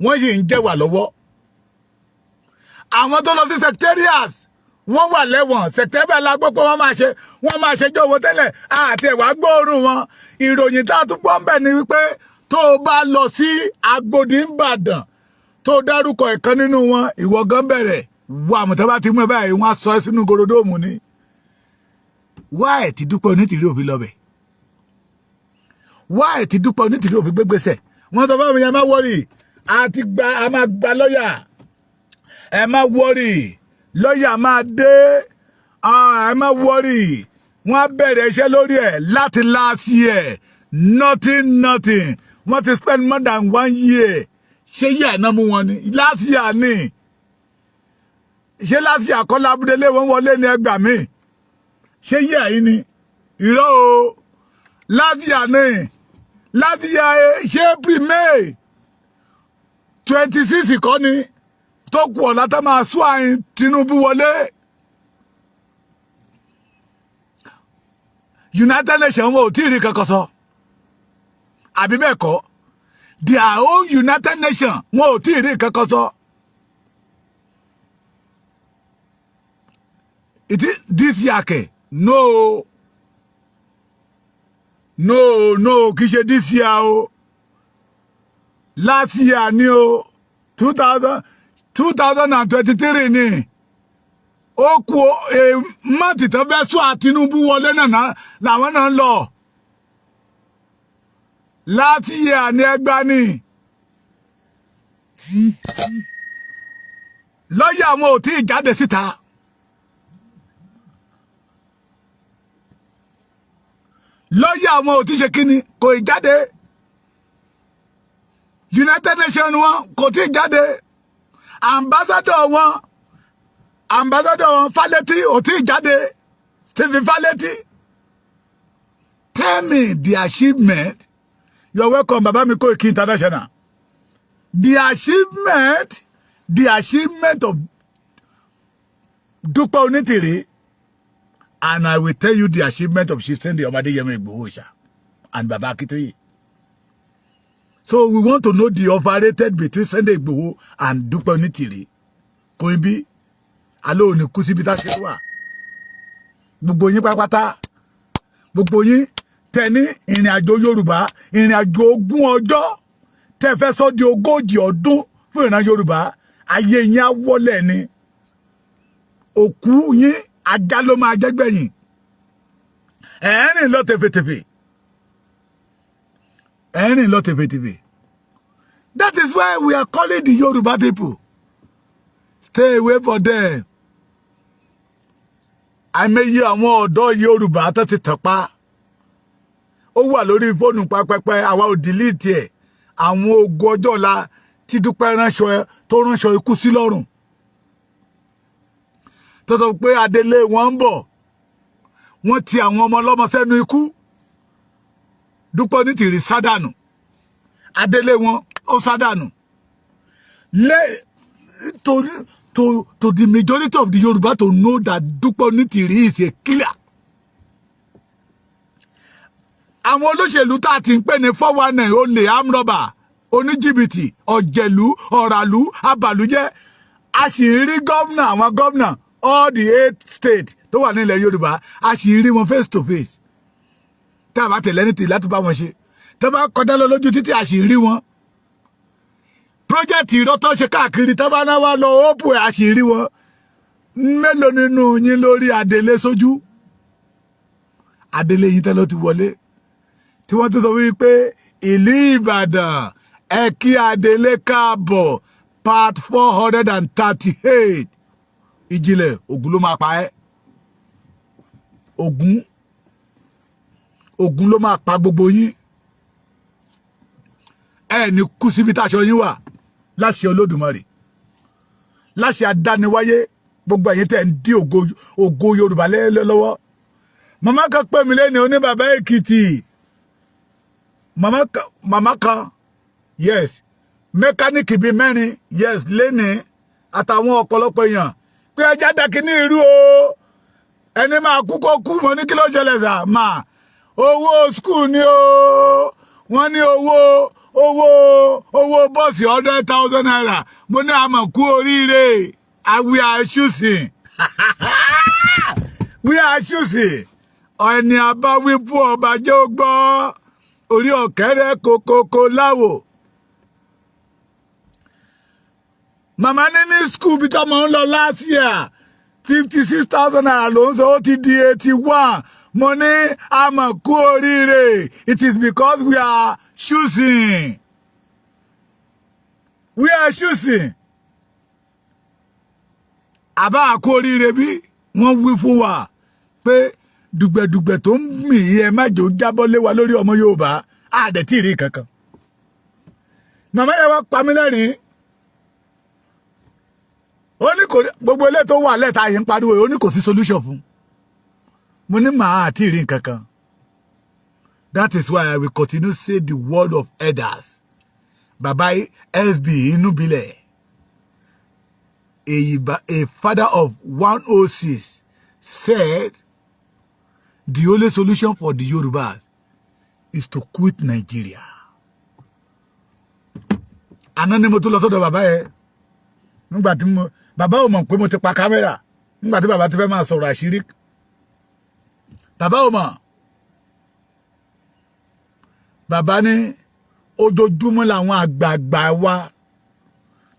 wọ́n yìí ń jẹ́wà lọ́wọ́. Àwọn tó lọ sí secretariat, wọ́n wà lẹ́wọ̀n. Secretariat la gbọ́ pé wọ́n máa ṣe jọ̀wọ́ tẹ́lẹ̀ àti ẹ̀wà gbóòórùn wọn. Ìròyìn tá a tún gbọ́ ń bẹ̀ ni wípé tó o bá lọ sí Agodi Ìbàdàn, tó o dárúkọ ìkan nínú wọn, ìwọ gan bẹ̀rẹ̀ wọ àmọ̀tẹ́ bá ti mú ẹ báyìí, wọ́n á sọ ẹ́ sínú gorodóòmù ni. Wá ẹ̀ ti Dúpẹ́ Onítìrí òfin lọ́bẹ̀, wá ẹ̀ ti Dúpẹ́ Onítìrí òfin gbégbèsè. Wọ́n sọ fún mi yẹn, má worry, àti gba, a máa gba lọ́yà. Ẹ má worry, lọ́yà máa dé. Ẹ má worry, wọ́n á bẹ̀rẹ̀ iṣẹ́ lórí ẹ̀ láti last year. Nothing, nothing. Wọ́n ti spend more than one year. Ṣé yíyà náà mú wọn ni? Last year ni. Ṣé last year kọ́ lábúdélé wọn wọlé ní ẹgbàá mi? Ṣé yíyà yìí ni? Irọ́ o, last year ni. Last year, ṣé April, May 26 kọ́ ni tó kù ọ̀la tá máa sún àyìn Tinubu wọlé? United Nations wọn ò tí ì rí kankan sọ, àbí bẹ́ẹ̀ kọ́? Their own United Nations, wọn ò tí ì rí kankan sọ. It is this year kẹ? No, no, no, kì í ṣe this year o. Last year ni o, 2023 ni. Ó kú mọ́tì tó fẹ́ sún Tinubu wọlé náà làwọn náà ń lọ. Last year ni ẹgbà ni. Lọ́yà àwọn ò tí ì jáde síta. Lọ́yà àwọn ò tí ṣe kíni, kò ì jáde. United Nations wọn kò tí ì jáde. Ambassador wọn Faleti ò tí ì jáde, Stephen Faleti. Tell me the achievement. You are welcome, baba mi Koiki International. The achievement of Dúpẹ́ Onítìrí, and I will tell you the achievement of Chief Sunday Adeyemo Igboho Òòṣà and Baba Akintoye. So we want to know the overrated between Sunday Igboho and Dúpẹ́ Onítìrí. Koinbi alẹ́ òní kú síbi tá a ṣe wà. Gbogbo yín pátápátá, gbogbo yín tẹ ní ìrìn àjò Yorùbá, ìrìn àjò 20 ọjọ́ tẹ fẹ́ sọ di 40 ọdún fún ìran Yorùbá, ayé yín á wọlé ni. Òkú yín, ajá ló máa jẹ́ gbẹ̀yìn. Ẹ̀ẹ́rìn lọ tẹ̀fẹ̀tẹ̀fẹ̀, ẹ̀ẹ́rìn lọ tẹ̀fẹ̀tẹ̀fẹ̀. That is why we are calling the Yoruba people, stay away for them. Àìmọye àwọn ọ̀dọ́ Yorùbá tó ti tàn pa, ó wà lórí fóònù pápẹ́pẹ́, àwa ò delete ẹ̀. Àwọn ogun ọjọ́ ọ̀la tí Dúpẹ́ ránṣọ tó ránṣọ ikú sí lọ́rùn, tó sọ pé adelé wọn ń bọ̀, wọ́n ti àwọn ọmọ ọlọ́mọ sẹ́nu ikú. Dúpẹ́ Onítìrí sádànù. Adélé wọn ó sádànù lé to the majority of the Yorùbá to know that Dúpẹ́ Onítìrí is a killer. Àwọn olóṣèlú tá a ti ń pè ní 419, olè, amrọ̀bà, oníjìbìtì, ọ̀jẹ̀lú, ọ̀ràlú, abàlújẹ́, a sì ń rí gómìnà, àwọn gómìnà all the eight states tó wà nílẹ̀ Yorùbá, a sì ń rí wọn face to face. Tá a bá tẹ̀lé ní tì láti bá wọn ṣe, tá a bá kọjá lọ lójú títí, a sì ń rí wọn. Project irọ́ tó ṣe káàkiri, tó bá náà wá lọ ópù ẹ̀, a sì ń rí wọn. Mélòó nínú yín lórí Adélé sójú? Adélé yín tẹ́lẹ̀ ti wọlé, tí wọ́n tún sọ wípé ìlú Ìbàdàn, ẹ kí Adélé káàbọ̀, part 438. Ìjìnlẹ̀, Ògún ló máa pa ẹ́. Ògún, Ògún ló máa pa gbogbo yín. Ẹ ní kú síbi táṣọ yín wà, láṣẹ Olódùmarè, láṣẹ adániwáyé. Gbogbo ẹ̀yin tẹ́ ń dí ògo, ògo Yorùbá lọ́wọ́. Màmá kan pè mí lẹ́nu, oní bàbá Èkìtì. Màmá kan, màmá kan, yes, mẹkáníìkì bíi mẹ́rin, yes, lẹ́ni àtàwọn ọ̀pọ̀lọpọ̀ èèyàn pé ẹja dàkí ní irú o, ẹni máa kú kó kú. Mọ́ ní kí ló ṣẹlẹ̀ sà máa? Owó school ni o. Wọ́n ní owó bọ́ọ̀sì ₦100,000. Mo ní àmọ̀ kú oríire. We are choosing, we are choosing. Ẹni àbáwí fún ọba jẹ́ ó gbọ́, orí ọ̀kẹ́rẹ́ kokoko láwò. Màmá ní school bí tọ́mọ ń lọ last year, ₦56,000 ló ń sọ, ó ti di 81. Mo ní àmọ̀ kú oríire. It is because we are choosing, we are choosing. Àbá àkú oríire bí wọ́n wí fún wa pé dùgbẹ̀dùgbẹ̀ tó ń mì í, ẹ má jò jábọ́ lé wa lórí ọmọ Yorùbá, àdẹ̀ tí ì rí kankan. Màmá yẹn wá pa mí lẹ́rìn-ín. Ó ní kò gbogbo ilé tó wà lẹ́ta yìí ń pariwo, ó ní kò sí solution fún. Mo ní màá àti rí nǹkan. That is why I will continue say the word of elders. Bàbá SB Inúbilẹ̀, a father of 106, said the only solution for the Yorubas is to quit Nigeria. Àná ni mo tún lọ sọ́dọ̀ bàbá yẹn. Nígbà tí mo, bàbá ò mọ̀ pé mo ti pa kámẹ́rà nígbà tí bàbá ti fẹ́ máa sọ̀rọ̀ àṣírí, bàbá ò mọ̀. Bàbá ní ojoojúmọ́ làwọn àgbààgbà wa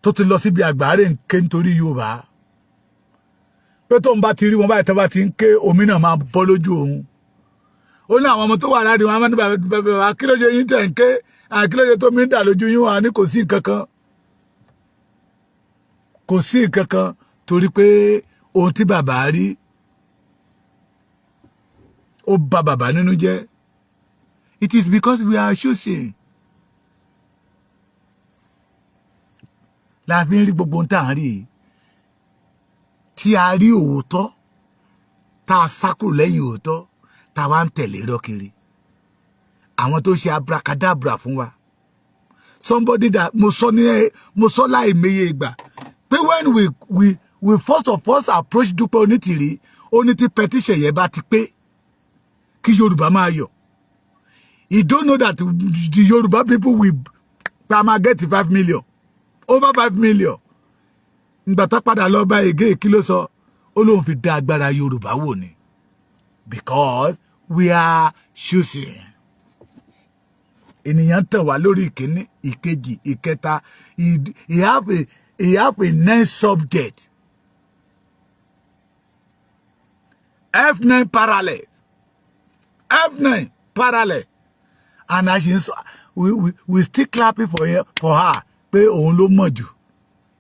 tó ti lọ síbi àgbáre ń ké nítorí Yorùbá, pé tóun bá ti rí wọn báyìí, tó bá ti ń ké, omi náà máa bọ́ lójú òun. Ó ní àwọn ọmọ tó wà láàrin wọn, ní bàbá, kí ló ṣe yín tẹ̀ ń ké? Kí ló ṣe tó mi ń dà lójú yín? Wà ní kò sí nǹkan kan, kò sí nǹkan kan, torí pé ohun tí bàbá rí, ó bà bàbá nínú jẹ́. It is because we are choosing la fi ń rí gbogbo ohun tá à ń rí yìí. Tí a rí òótọ́, tá a sá kúrò lẹ́yìn òótọ́, tá a wá ń tẹ̀lé irọ́ kiri, àwọn tó ṣe abracadabra fún wa. Somebody that mo sọ ní, mo sọ láì meye ìgbà pé when we first of all approach Dúpẹ́ Onítìrí, ó ní tí petition yẹn bá ti pé, kí Yorùbá máa yọ̀. He don't know that the Yorùbá people will pa máa get 5 million, over 5 million. Ìgbà tá padà lọ bá ègé, kí ló sọ? Ó lóun fi dá agbára Yorùbá wò ni, because we are choosing. Ènìyàn tàn wá lórí ìkíní, ìkejì, ìkẹta. He have a nine subject, F9 parallel, F9 parallel, and as she sọ, we still clapping for her pé òun ló mọ̀ jù.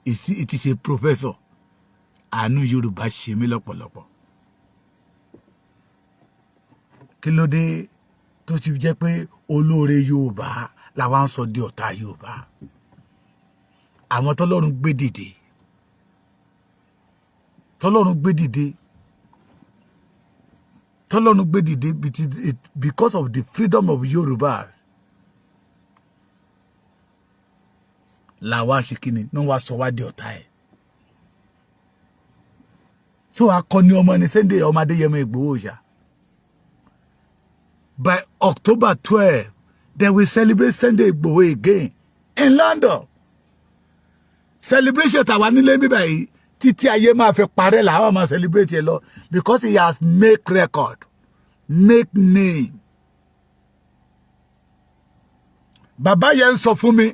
It is a professor. Àánú Yorùbá ṣe mí lọ́pọ̀lọpọ̀. Kí ló dé tó ti jẹ́ pé olóore Yorùbá làwa ń sọ di ọ̀tá Yorùbá? Àwọn tọ́lọ́run gbé dìde, tọ́lọ́run gbé dìde, tọ́lọ́run gbé dìde, because of the freedom of Yorùbás. Làwa ṣe kíni ní wàá sọ wá di ọ̀tá ẹ̀. So akọni ọmọ ni Sunday ọmọ Adéyẹmọ Ìgbòho ṣá. By October 12, they will celebrate Sunday Igboho again in London. Celebration tàwa nílé bíbá yìí, títí ayé máa fi parẹ́ làwọn máa celebrate ẹ lọ, because he has make record, make name. Bàbá yẹn ń sọ fún mi,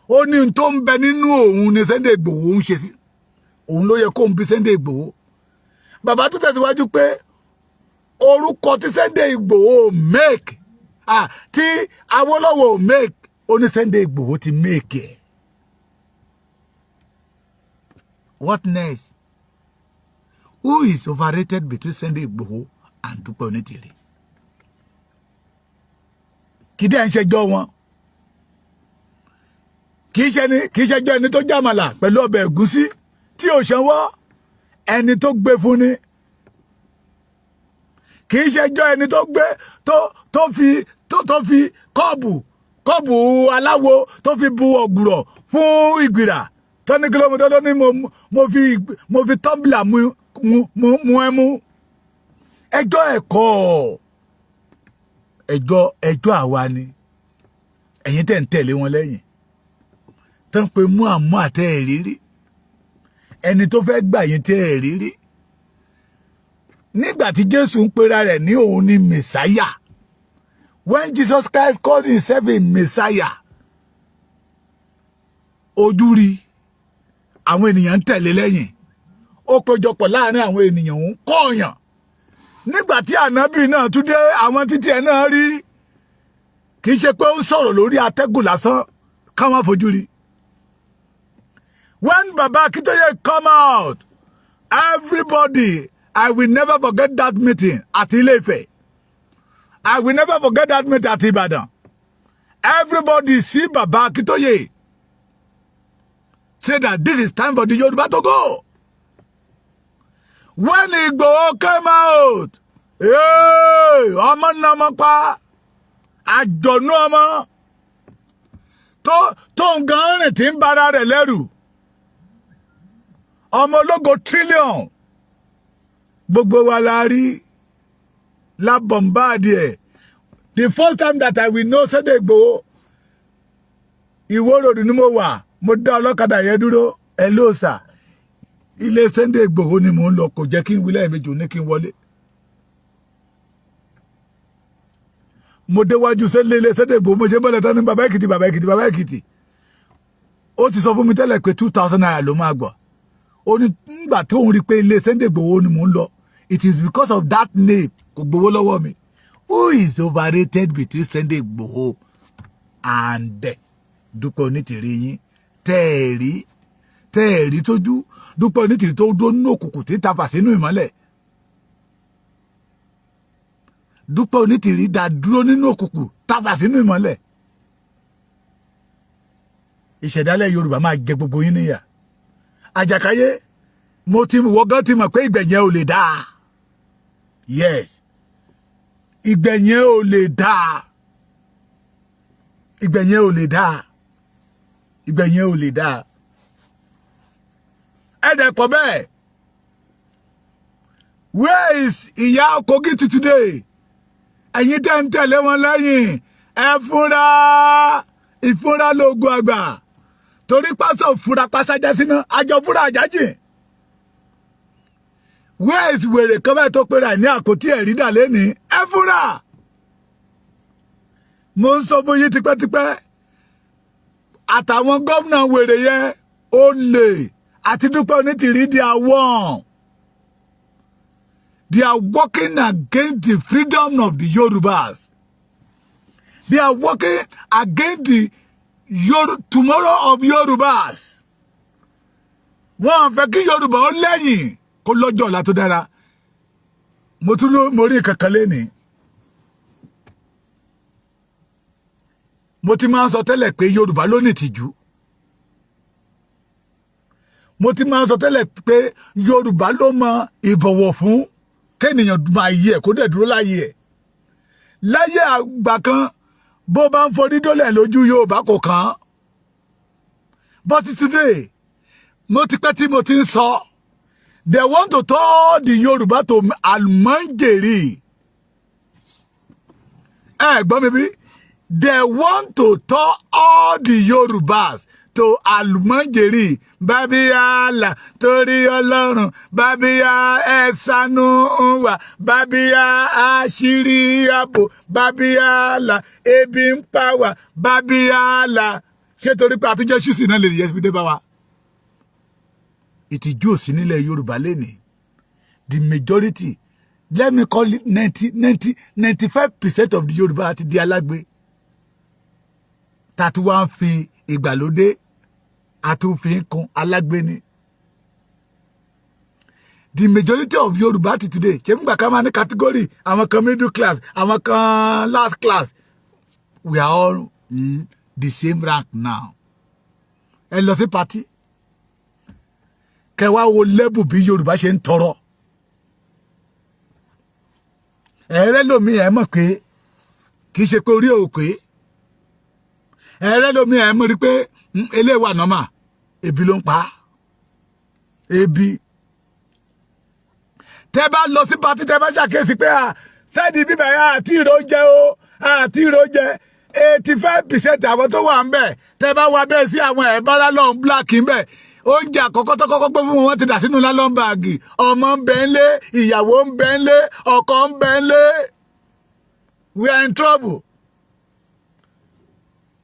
ó ní n tó ń bẹ nínú òun ni Sunday Igboho ń ṣe sí òun, ló yẹ kó ń bí Sunday Igboho. Bàbá tó tẹ̀síwájú pé orúkọ tí Sunday Igboho make, ah, tí Awólọ́wọ̀ make, ó ní Sunday Igboho ti make ẹ̀. What next? Who is overrated between Sunday Igboho and Dúpẹ́ Onítìrí? Kì í dẹ́ ń ṣẹjọ́ wọn, kì í ṣe ni, kì í ṣẹjọ́ ẹni tó jàmàlà pẹ̀lú ọbẹ̀ ẹ̀gúsí tí ò ṣanwọ́ ẹni tó gbé fún ni. Kì í ṣẹjọ́ ẹni tó gbé tó fi kọ́ọ̀bù aláwo tó fi bu ọ̀gùrọ̀ fún ìgbìrà tó ní kìlómítà tó ní mo fi tumbler mu ẹmu. Ẹjọ́ ẹ̀kọ́, ẹjọ́ àwa ni ẹ̀yin tẹ̀ ń tẹ̀lé wọn lẹ́yìn tó ń pe mú àmú àtẹ ẹ̀rírí, ẹni tó fẹ́ gbà yín tẹ́ ẹ̀rírí. Nígbà tí Jésù ń pera rẹ̀ ní òun ní Messiah, when Jesus Christ called himself a Messiah, ojú rí àwọn ènìyàn ń tẹ̀lé lẹ́yìn, ó péjọpọ̀ láàrin àwọn ènìyàn, ń kọ́ọ̀yàn. Nígbà tí ànábì náà tún dé, àwọn títí ẹ̀ náà rí, kì í ṣe pé ó ń sọ̀rọ̀ lórí atẹ́gùn lásán káwọn fojú rí. When Baba Akintoye come out, everybody, I will never forget that meeting at Ile-Ife. I will never forget that meeting at Ibadan. Everybody see Baba Akintoye say that this is time for the Yoruba to go. When Igboho came out, hey, ọmọ náà ọmọ pa àjọ̀nú ọmọ tó ń gan rìn tí ń bára rẹ̀ lẹ́rù, ọmọ ológo trillion, gbogbo wa la rí la bombard ẹ̀. The first time that I will know Sunday Igboho, Ìwó Road ni mo wà. Mo dá ọlọ́kadà yẹn dúró. Ẹ ló sà, ilé Sunday Igboho ni mò ń lọ. Kò jẹ́ kí n wí lẹ́ẹ̀mejì, ní kí n wọlé. Mo déwájú sẹ́lẹ̀ ilé Sunday Igboho, mo ṣe bọ́lẹ̀ tán ní bàbá Èkìtì, bàbá Èkìtì, bàbá Èkìtì. Ó ti sọ fún mi tẹ́lẹ̀ pé ₦2,000 ló máa gbọ́. Ó ní nígbà tó ń rí pé ilé Sunday Igboho ni mò ń lọ, it is because of that name, kò gbowó lọ́wọ́ mi. Who is overrated between Sunday Igboho and Dúpẹ́ Onítìrí yín tẹ́ẹ̀rí tẹ́ẹ̀rí tójú Dúpẹ́ Onítìrí tó dó nínú òkùnkùn tí ń tafà sínú ìmọ́lẹ̀? Dúpẹ́ Onítìrí dá dúró nínú òkùnkùn, tafà sínú ìmọ́lẹ̀. Ìṣẹ̀dálẹ̀ Yorùbá máa jẹ gbogbo yín níyà. Àjàkáyé, mo ti wọ́gán ti mọ̀ pé ìgbẹ̀yìn ò lè dáa. Yes, ìgbẹ̀yìn ò lè dáa, ìgbẹ̀yìn ò lè dáa, ìgbẹ̀yìn ò lè dáa. Ẹ̀dẹ̀ pọ̀ bẹ́ẹ̀. Where is ìyá Kogi to today? Ẹ̀yin tẹ́ ń tẹ̀lé wọn lẹ́yìn, ẹ fúnra, ìfúnra lóògùn àgbà, torí pásọ̀ fúnra pásájá síná àjọ fúnra àjájìn. Where is wèrè kan báyìí tó pera ẹ̀ ní àkótí ẹ̀rí dà lẹ́ni? Ẹ fúnra. Mo ń sọ fún yín tipẹ́tipẹ́, àtàwọn gómìnà wèrè yẹn, ó lè àti Dúpẹ́ Onítìrí, they are one. They are working against the freedom of the Yorubas. They are working against the tomorrow of Yorubas. Wọ́n fẹ́ kí Yorùbá ó lẹ́yìn kó lọ́jọ́ ọ̀la tó dára. Mo tún mo rí kankan lénìí. Mo ti máa ń sọ tẹ́lẹ̀ pé Yorùbá ló ní ìtìjú. Mo ti máa ń sọ tẹ́lẹ̀ pé Yorùbá ló mọ ìbọ̀wọ̀ fún kéèyàn máa yẹ ẹ̀ kó dẹ̀ dúró láyé ẹ̀. Láyé àgbà kan, bó bá ń forí dólẹ̀ lójú Yorùbá, kò kàn án. But today, mo ti pẹ́ tí mo ti ń sọ, they want to turn the Yorùbá to almajiri. Ẹ gbọ́ mi bí? They want to turn all the Yorùbás to almajiri. Bábíyàlà, torí Ọlọ́run, bábíyà, ẹ̀sánú wà, bábíyà, àṣírí ààbò, bábíyàlà, ebi ń pa wà, bábíyàlà. Ṣé torí pé àtúnjẹ ṣùsì náà lè yẹ fi dé bá wa? Ìtìjú ò sí nílẹ̀ Yorùbá lénìí. The majority, let me call it 90, 90, 95% of the Yorùbá ti di alágbe, tá a tún wá ń fi ìgbàlódé àtúnfin kún alágbe ni. The majority of Yorùbá ti today, ṣé nígbà kan máa ní category, àwọn kan middle class, àwọn kan last class, we are all the same rank now. Ẹ lọ sí party, kẹ wá wo level bí Yorùbá ṣe ń tọrọ. Ẹ̀rẹ́ lomi, ẹ̀ mọ̀ pé kì í ṣe pé orí ò pé. Ẹ̀rẹ́ lomi, ẹ̀ mọ̀ rí pé eléwà normal, ebi ló ń pa ebi. Tẹ́ bá lọ sí party, tẹ́ bá ṣàkíyèsí pé à sẹ́ẹ̀dì bíbẹ̀ yẹn àti ìró jẹ o, àti ìró jẹ. 85% àwọn tó wà ń bẹ̀, tẹ́ bá wá bẹ́ẹ̀ sí àwọn ẹ̀ nylon black ń bẹ̀, oúnjẹ àkọ́kọ́ tó kọ́kọ́ gbé fún wọn, wọ́n ti dà sínú nylon bag. Ọmọ ń bẹ ń lé, ìyàwó ń bẹ ń lé, ọkọ ń bẹ ń lé. We are in trouble.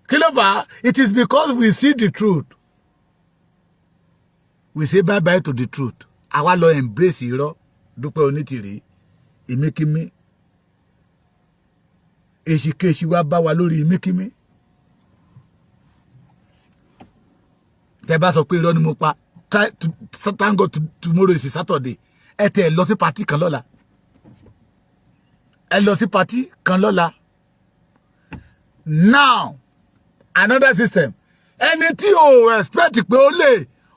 Kí ló fà á? It is because we see the truth, we say bye bye to the truth. Àwa lọ embrace irọ́. Dúpẹ́ Onítìrí, ìmíkímí, èsìkéṣì wa bá wa lórí ìmíkímí. Tẹ bá sọ pé irọ́ ni mo pa, thank God tomorrow is Saturday. Ẹ tẹ ẹ lọ sí party kan lọ́la, ẹ lọ sí party kan lọ́la. Now, another system, ẹni tí o expect pé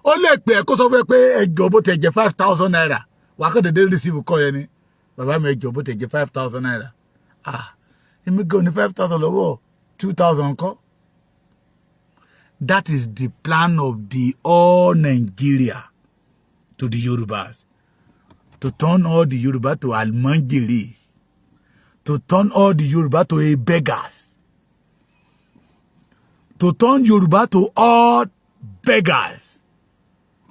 ó lè pè ẹ́ kó sọ fún ẹ pé ẹjọ́, bó tẹ̀ jẹ́ ₦5,000, wà á kọ́ dédé receive kọ́ yẹn ni, "Bàbá mi, ẹjọ́, bó tẹ̀ jẹ́ ₦5,000." Ah, èmi gan ní 5,000 lọ́wọ́, 2,000 kọ́. That is the plan of the all Nigeria to the Yorubas, to turn all the Yoruba to almanjiris, to turn all the Yoruba to a beggars, to turn Yoruba to all beggars.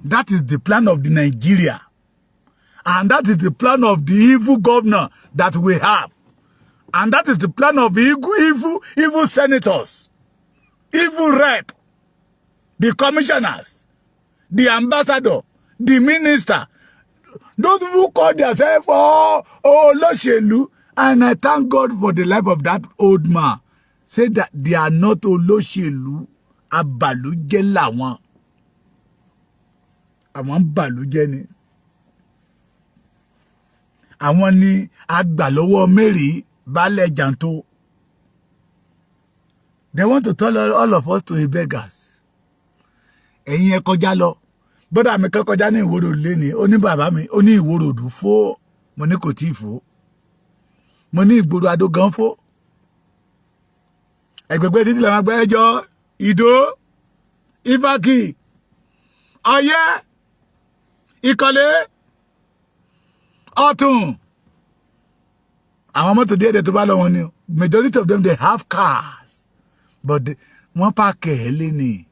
That is the plan of the Nigeria. And that is the plan of the evil governor that we have. And that is the plan of evil, evil, evil senators, evil rep, the commissioners, the ambassador, the minister, those who call themselves, oh, olóṣèlú. And I thank God for the life of that old man. Say that they are not olóṣèlú, abàlújẹ́ làwọn. Àwọn ń bàlújẹ́ ni. Àwọn ni agbà lọ́wọ́ Mary Baálẹ̀ Jàǹtó. They want to tell all of us to be beggars. Ẹ̀yin ẹ kọjá lọ. Bọ́dà mi kan kọjá ní ìwòrò lẹ́ni, ó ní, "Bàbá mi," ó ní, "Ìwòrò òdù fó." Mo ní kò tí ì fó. Mo ní ìgboro Adó gan fó. Ẹgbẹgbẹ títí làwọn agbẹ ẹjọ Ìdó, Ìfàkì, Ọ̀yẹ́, Ìkọ̀lé, Ọ̀tún. Àwọn mọ́tò díẹ̀ díẹ̀ tó bá lọ wọn ni, majority of them, they have cars, but wọ́n park ẹ̀ lé ní,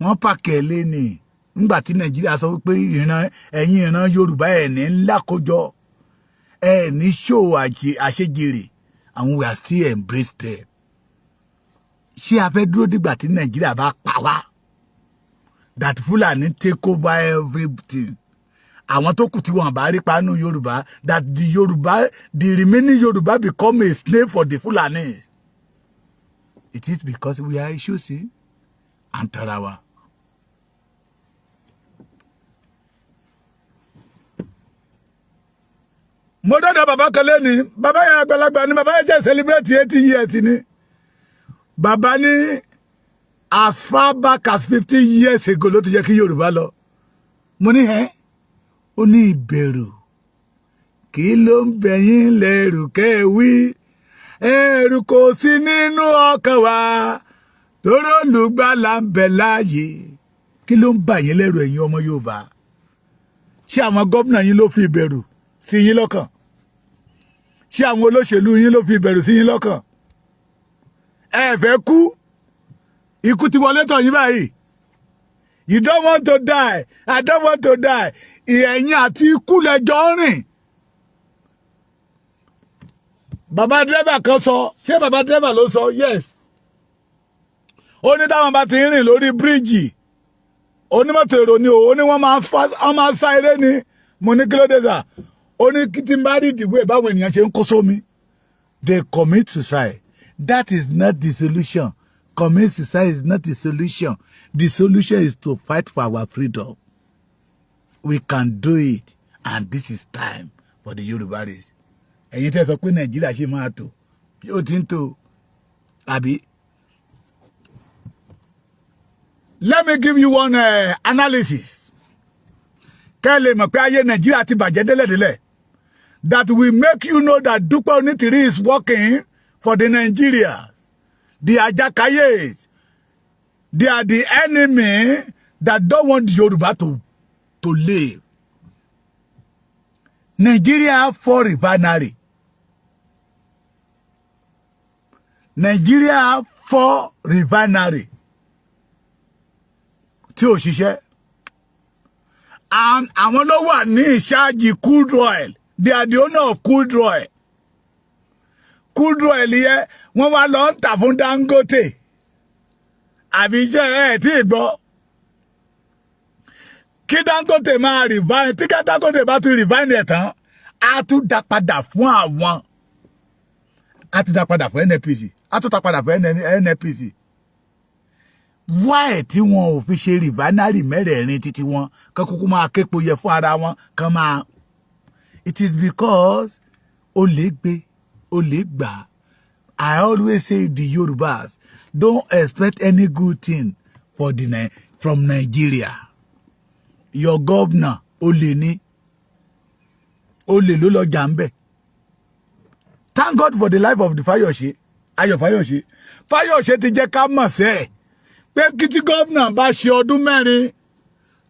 wọ́n park ẹ̀ lé ní. Nígbà tí Nàìjíríà sọ wípé ìran ẹ̀yin ìran Yorùbá ẹ̀ ní ńlá kójọ, ẹ̀ ní ṣòwò àṣejèrè, àwọn we are still embrace them. Ṣé a fẹ́ dúró dìgbà tí Nàìjíríà bá pa wá, that Fulani take over everything, àwọn tó kù tí wọn bá rí panu Yorùbá, that the Yorùbá, the remaining Yorùbá become a slave for the Fulanis? It is because we are choosing and tarawa. Mo dọ́dọ̀ bàbá kan lẹ́ni, bàbá yẹn àgbàlagbà ni, bàbá yẹn jẹ́ celebrate 80 years ni. Bàbá ní as far back as 50 years ago ló ti yẹ kí Yorùbá lọ. Mo ní ẹ́, ó ní ìbẹ̀rù kí ló ń bẹ̀yìn lẹ́rù kẹ́wí, ẹ̀rù kò sí nínú ọkàn wa. Torí olùgbàlà ń bẹ láàyè. Kí ló ń bà yín lẹ́rù, ẹ̀yin ọmọ Yorùbá? Ṣé àwọn gómìnà yín ló fi ìbẹ̀rù sí yín lọ́kàn? Ṣé àwọn olóṣèlú yín ló fi ìbẹ̀rù sí yín lọ́kàn? Ẹ fẹ́ kú, ikú ti wọlé tọ̀ yín báyìí. You don't want to die, I don't want to die. Ẹ̀yin àti ikú lẹ́jọ́ rìn. Bàbá dírẹ́bà kan sọ, ṣé bàbá dírẹ́bà ló sọ? Yes. Ó ní táwọn bá ti ń rìn lórí bíríìjì, onímọ́tò èrò ni o, ó ní wọ́n máa sá eré ni. Mo ní, "Kí ló dé, sà?" Ó ní kí tí n bá rí ìdìbò ẹ̀, báwọn ènìyàn ṣe ń kó sómi. They commit suicide. That is not the solution. Commit suicide is not the solution. The solution is to fight for our freedom. We can do it, and this is time for the Yoruba race. Ẹ̀yin tẹ́ sọ pé Nàìjíríà ṣe máa tò, yóò ti ń tò àbí. Let me give you one analysis kẹ́ ẹ lè mọ̀ pé ayé Nàìjíríà ti bàjẹ́ délẹ̀délẹ̀, that will make you know that Dúpẹ́ Onítìrí is working for the Nigerians, the Ajakayes. They are the enemy that don't want Yoruba to live. Nigeria have four refinery. Nigeria have four refinery tí ò ṣiṣẹ́, and àwọn ló wà ní ìṣáájì crude oil. They are the owner of crude oil. Crude oil yẹ, wọ́n wá lọ ń tà fún Dangote. Àbí iṣẹ́ ẹ̀ tí ì gbọ́ kí Dangote máa refine? Tí Dangote bá tún refine ẹ̀ tán, á tún dá padà fún àwọn, á tún dá padà fún NNPC, á tún dá padà fún NNPC. Why tí wọn ò fi ṣe refinery mẹ́rẹ̀ẹ̀rin títí wọn, kán kúkú máa képo yẹ fún ara wọn kán máa? It is because olè gbé, olè gbà. I always say, the Yorubas, don't expect any good thing from Nigeria. Your governor, olè ní, olè ló lọ jà ń bẹ̀. Thank God for the life of the Fayose, Ayọ̀ Fayose. Fayose ti jẹ́ ká mọ̀ sẹ́ẹ̀ pé kí tí gómìnà bá ṣe ọdún 4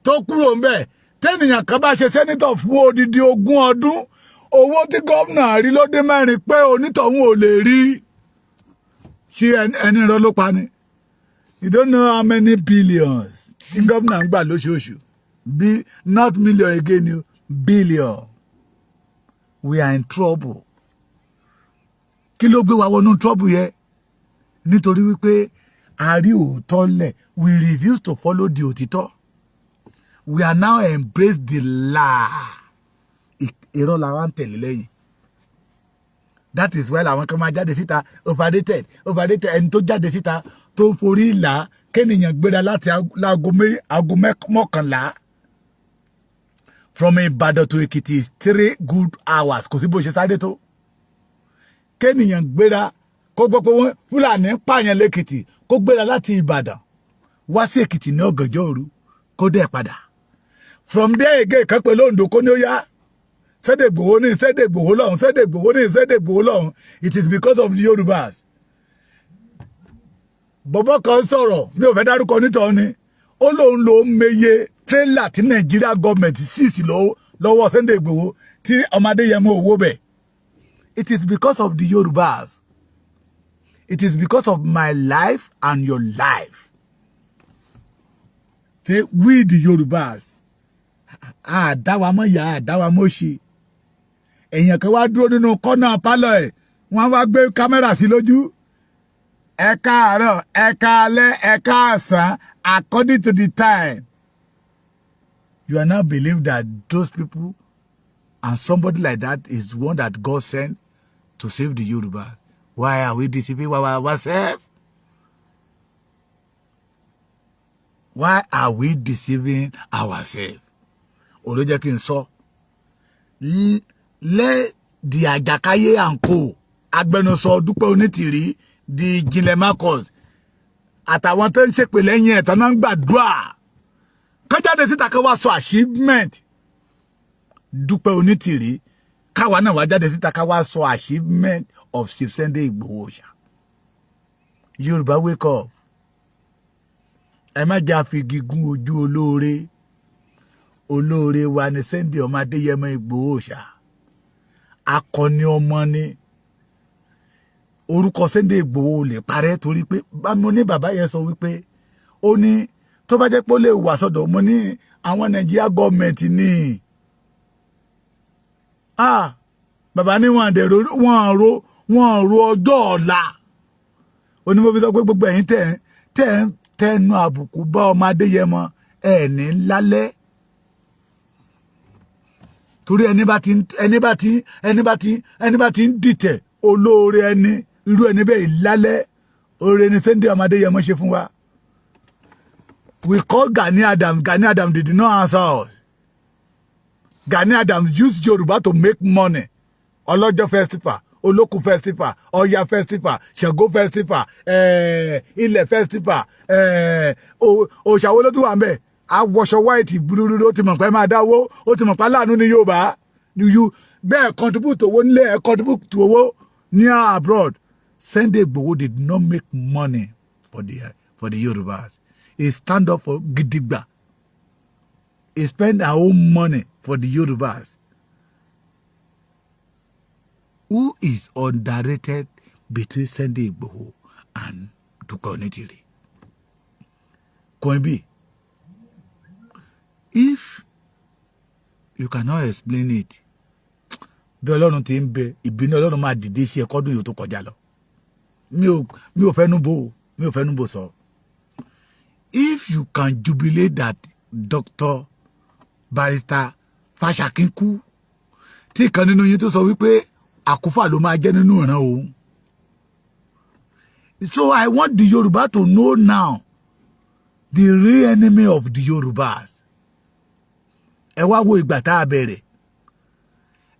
tó kúrò ńbẹ̀, tẹ́nìyàn kan bá ṣe senator fún odidi 20 ọdún, owó tí gómìnà rí lóde 4 pé onítọ̀hún ò lè rí. Ṣé ẹni rọ ló pa ni? You don't know how many billions tí gómìnà ń gbà lóṣooṣù. Bí not million again o, billion. We are in trouble. Kí ló gbé wa wọnú trouble yẹ? Nítorí wípé a rí òótọ́ lẹ̀, we refuse to follow the òtítọ́. We are now embrace the lie. Irọ́ la wá ń tẹ̀lé lẹ́yìn. That is why làwọn kan máa jáde síta, "Overrated, overrated." Ẹni tó jáde síta tó ń forí ìlà, kéèyàn gbéra láti aago 11 from Ìbàdàn to Èkìtì is 3 good hours. Kò sí bó ṣe sáré tó. Kéèyàn gbéra kó gbọ́ pé wọ́n Fúlàní ń pààyàn lẹ́kìtì, kó gbéra láti Ìbàdàn wá sí Èkìtì ní ọ̀gànjọ́ òru, kó dẹ̀ padà from there again, kan pẹ̀lú Oǹdó, kó ní ó yá, Sunday Igboho ní, Sunday Igboho lọ́hùn, Sunday Igboho ní, Sunday Igboho lọ́hùn. It is because of the Yorubas. Bọ̀bọ̀ kan sọ̀rọ̀, mi ò fẹ́ dárúkọ nítorí ni ó lóun ló ń meye tírélà tí Nàìjíríà gọọmẹ̀ntì seize lọ́wọ́ Sunday Igboho tí ọmọdé yẹn mú owó bẹ̀. It is because of the Yorubas. It is because of my life and your life. Say we the Yorubas, àdáwa mọ́ ìyá, àdáwa mọ́ ṣe. Èèyàn kan wá dúró nínú kọ́nà pálọ̀ ẹ̀, wọ́n wá gbé kámẹ́rà sí lójú. Ẹ káàárọ̀, ẹ káalẹ́, ẹ káàsán, according to the time. You are now believe that those people and somebody like that is the one that God sent to save the Yoruba. Why are we deceiving ourselves? Why are we deceiving ourselves? Òun ló jẹ́ kí n sọ lẹ́ di Àjàkáyé and co, agbẹnusọ Dúpẹ́ Onítìrí, di Ìjìnlẹ̀ Marcus, àtàwọn tó ń ṣèpè lẹ́yìn ẹ̀ tán náà ń gbàdúrà kán jáde síta, kán wá sọ achievement Dúpẹ́ Onítìrí, káwa náà wá jáde síta, ká wá sọ achievement of Chief Sunday Igboho Òòṣà. Yorùbá, wake up. Ẹ má jà figi gún ojú olóore. Olóore wa ni Sunday ọmọ Adéyẹmọ Ìgbòho ṣá. Akọni ọmọ ni. Orúkọ Sunday Ìgbòho lè parẹ́, torí pé mo ní bàbá yẹn sọ wípé ó ní tó bá jẹ́ pé ó lè wà sọ́dọ̀ mo ní àwọn Nàìjíríà gọ́ọ̀mẹ̀ntì ní. Ah, bàbá ní wọn àdẹ̀rọ, wọn ro ọjọ́ ọ̀la. Onímọ̀ fi sọ pé gbogbo ẹ̀yin tẹ̀ tẹ̀ tẹnu àbùkù bá ọmọ Adéyẹmọ, ẹ̀ ní lálẹ́, torí ẹni bá ti ń dìtẹ̀ olóore ẹni, irú ẹni bẹ́ẹ̀ lálẹ́. Oore ni Sunday ọmọ Adéyẹmọ ṣe fún wa. We call Gani Adams. Gani Adams did not answer us. Gani Adams used Yoruba to make money. Ọlọ́jọ́ festival, Olókun festival, Ọya festival, Ṣàngó festival, Ilẹ̀ festival, òṣàwó ló tún wà ń bẹ̀. Awọṣọ white burúkú, ó ti mọ̀ pé máa dáwó, ó ti mọ̀ pé aláàánú ní Yorùbá you bẹ́ẹ̀ contribute owó nílé ẹ̀, contribute owó ní abroad. Sunday Igboho did not make money for the Yorubas. He stand up for gidigba. He spend our own money for the Yorubas. Who is underrated between Sunday Igboho and Dupe Onitiri? Queen, if you cannot explain it, bí Ọlọ́run ti ń bẹ, ìbínú Ọlọ́run máa dìde sí ẹ̀kọ́dún yìí tó kọjá lọ. Mi ò fẹ́nu bò, mi ò fẹ́nu bò sọ. If you can jubilate that Doctor Barrister Fashakin kú, tí ìkan nínú yín tó sọ wípé àkúfà ló máa jẹ́ nínú ìran òun. So I want the Yoruba to know now the real enemy of the Yorubas. Ẹ wá wo ìgbà tá a bẹ̀rẹ̀,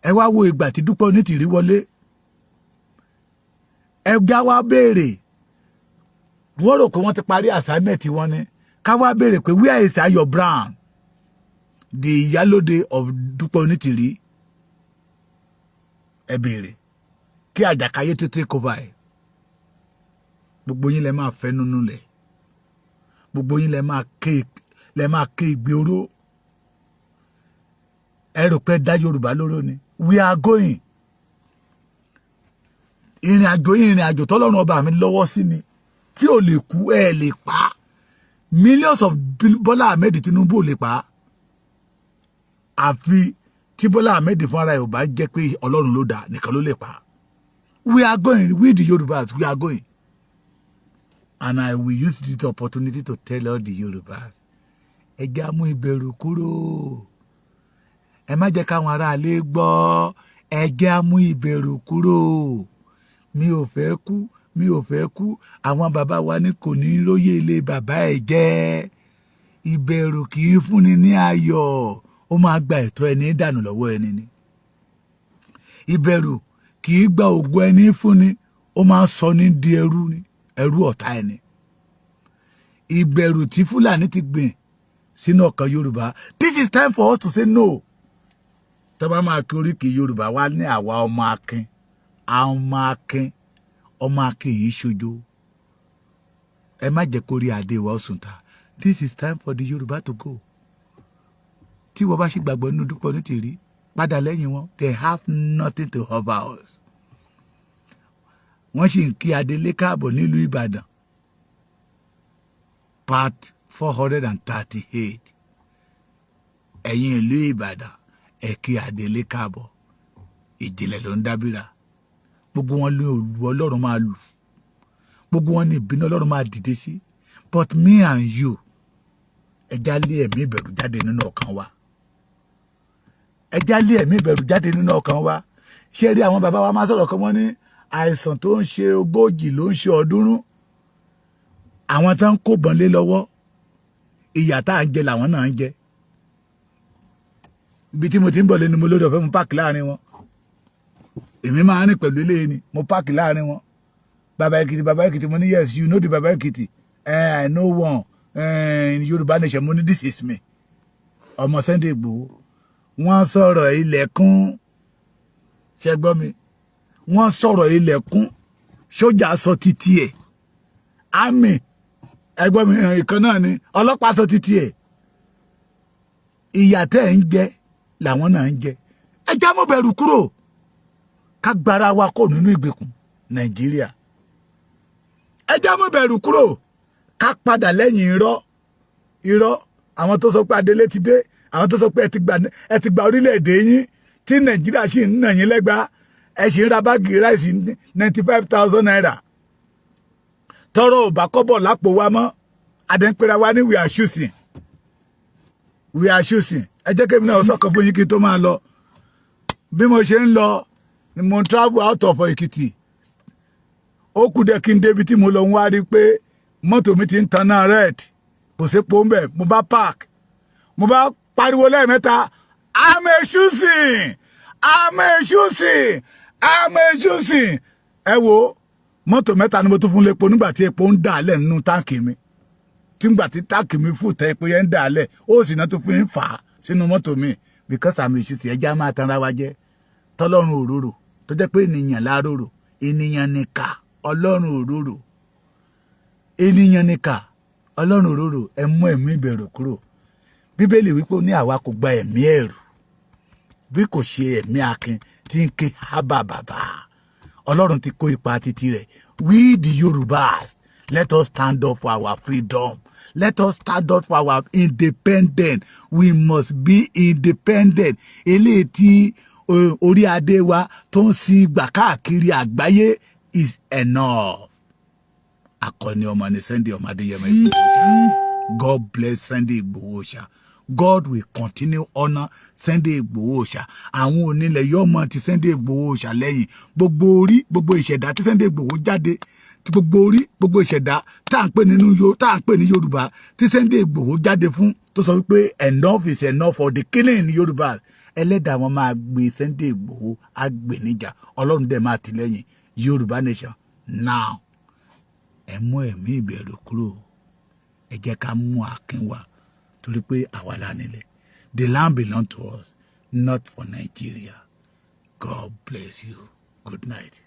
ẹ wá wo ìgbà tí Dúpẹ́ Onítìrí wọlé. Ẹ já wá béèrè, wọ́n rò pé wọ́n ti parí assignment wọn ni. Ká wá béèrè pé, where is Ayo Brown, the ìyálóde of Dúpẹ́ Onítìrí? Ẹ béèrè kí àjàkáyé tó take over ẹ. Gbogbo yín lẹ máa fẹ́ nínú lẹ̀, gbogbo yín lẹ máa ké igbe oró. Ẹ rò pé dá Yorùbá lóró ni. We are going. Ìrìn àjò tọ́lọ́run ọba mi lọ́wọ́ sí ni tí ò lè kú, ẹ lè pa. Millions of Bọ́lá Ahmed Tinubu ò lè pa, àfi tí Bọ́lá Ahmed fúnra ẹ̀ ò bá jẹ́ pé Ọlọ́run ló dá nìkan ló lè pa. We are going. We the Yorubas, we are going, and I will use this opportunity to tell all the Yorubas, ẹ já mú ìbẹ̀rù kúrò. Ẹ má jẹ́ káwọn aráalé gbọ́. Ẹ já mú ìbẹ̀rù kúrò. Mi ò fẹ́ kú, mi ò fẹ́ kú. Àwọn bàbá wa ní kò ní lóye ilé bàbá ẹ̀ jẹ́. Ìbẹ̀rù kì í fúnni ní ayọ̀, ó máa gba ẹ̀tọ́ ẹni dànù lọ́wọ́ ẹni ni. Ìbẹ̀rù kì í gba ògo ẹni fúnni, ó máa sọ ní di ẹrú ni, ẹrú ọ̀tá ẹni. Ìbẹ̀rù tí Fúlàní ti gbìn sínú ọkàn Yorùbá, this is time for us to say no. Tó bá máa kí oríkì Yorùbá wá ní àwa ọmọ akin, ọmọ akin, ọmọ akin yìí ṣojo. Ẹ má jẹ́ kó rí adé wa ó sùn ta. This is time for the Yorùbá to go. Tí wọ́n bá ṣì gbàgbọ́ nínú Dúpẹ́ Onítìrí, padà lẹ́yìn wọn. They have nothing to offer us. Wọ́n sì ń kí adelé káàbọ̀ nílùú Ìbàdàn, part 438. Ẹ̀yin ìlú Ìbàdàn, ẹ kí adelé káàbọ̀. Ìjìnlẹ̀ ló ń dábìrà. Gbogbo wọn ní olú Ọlọ́run máa lù, gbogbo wọn ní ìbínú Ọlọ́run máa dìde sí. But me and you, ẹ já lé ẹ̀mí ìbẹ̀rù jáde nínú ọkàn wa. Ẹ já lé ẹ̀mí ìbẹ̀rù jáde nínú ọkàn wa. Ṣé rí àwọn bàbá wa máa sọ̀rọ̀ kan, wọ́n ní àìsàn tó ń ṣe 40 ló ń ṣe 300. Àwọn tó ń kó bọ̀n lé lọ́wọ́, ìyà tá à ń jẹ làwọn náà ń jẹ. Ibi tí mo ti ń bọ̀ lẹ́nu, mo lórí ọ̀fẹ́, mo park láàrin wọn. Èmi máa ń rìn pẹ̀lú ilé ni, mo park láàrin wọn. Bàbá Èkìtì, bàbá Èkìtì. Mo ní, "Yes, you know the Bàbá Èkìtì." "I know one in Yorùbá nation." Mo ní, "This is me, ọmọ Sunday Igboho." Wọ́n sọ̀rọ̀ ilẹ̀kùn, ṣe gbọ́ mi? Wọ́n sọ̀rọ̀ ilẹ̀kùn, sójà sọ títí ẹ̀, army. Ẹgbọ́n mi, ìkan náà ni ọlọ́pàá sọ títí ẹ̀. Ìyà tẹ́ ẹ̀ ń jẹ làwọn náà ń jẹ. Ẹ já mọ́ bẹ̀rù kúrò, ká gbára wa kó nínú ìgbèkùn Nàìjíríà. Ẹ já mọ́ bẹ̀rù kúrò, ká padà lẹ́yìn irọ́. Irọ́ àwọn tó sọ pé adélé ti dé, àwọn tó sọ pé ẹ ti gba orílẹ̀-èdè yín, tí Nàìjíríà sì ń nà yín lẹ́gbàá. Ẹ sì ń ra bag rice ₦95,000. Tọrọ ò bá kọ́bọ̀ lápò wa mọ́. Adẹ́npẹ́ra wa ní we are choosing, we are choosing. Ẹ jẹ́ kémi náà sọ̀kan fún yín kí n tó máa lọ. Bí mo ṣe ń lọ ni mo ń travel out of Èkìtì. Ó kù dẹ̀ kí n débi tí mo lọ, ń wá rí pé mọ́tò mi ti ń taná red, kò sépo ń bẹ̀. Mo bá park, mo bá pariwo lẹ́ẹ̀mẹ́ta, "I'm a choosing, I'm a choosing, I'm a choosing." Ẹ wo, mọ́tò mẹ́ta ni mo tún fún lépo nígbà tí epo ń dà lẹ̀ nínú táǹkì mi. Tí ngbà tí táǹkì mi fò tẹ, epo yẹn ń dà lẹ̀, ó sì náà tó fi ń fà á sínú mọ́tò mi, because I'm a choosing. Ẹja máa tanra wa jẹ́. Tọ́lọ́run òróró tó jẹ́ pé ènìyàn láróró, ènìyàn nìkà. Ọlọ́run òróró, ènìyàn nìkà, Ọlọ́run òróró. Ẹ mú ẹ̀mí ìbẹ̀rù kúrò. Bíbélì wípé ó ní àwa kò gba ẹ̀mí ẹ̀rù, bí kò ṣe ẹ̀mí akin tí ń ké hábà bàbá. Ọlọ́run ti kó ipa títí rẹ̀. We the Yorubas, let us stand up for our freedom. Let us stand up for our independence. We must be independent. Eléyìí tí orí adé wa tó ń sin ìgbà káàkiri àgbáyé is enough. Akọni ọmọ ni Sunday ọmọ Adéyẹmọ Ìgbòho ṣá. God bless Sunday Ìgbòho ṣá. God will continue honour Sunday Ìgbòho ṣá. Àwọn onílẹ̀ yóò mọ ti Sunday Ìgbòho ṣá lẹ́yìn. Gbogbo orí, gbogbo ìṣẹ̀dá tí Sunday Ìgbòho jáde, tí gbogbo orí, gbogbo ìṣẹ̀dá tá à ń pè ní Yorùbá, tí Sunday Ìgbòho jáde fún, tó sọ wípé enough is enough for the killing in Yorùbá, ẹlẹ́dàá wọn máa gbé Sunday Ìgbòho, á gbè níjà. Ọlọ́run dẹ̀ máa tì lẹ́yìn. Yorùbá nation now. Ẹ mú ẹ̀mí ìbẹ̀rù kúrò. Ẹ jẹ́ ká mú akin wá, torí pé àwa la nílẹ̀. The land belong to us, not for Nigeria. God bless you. Good night.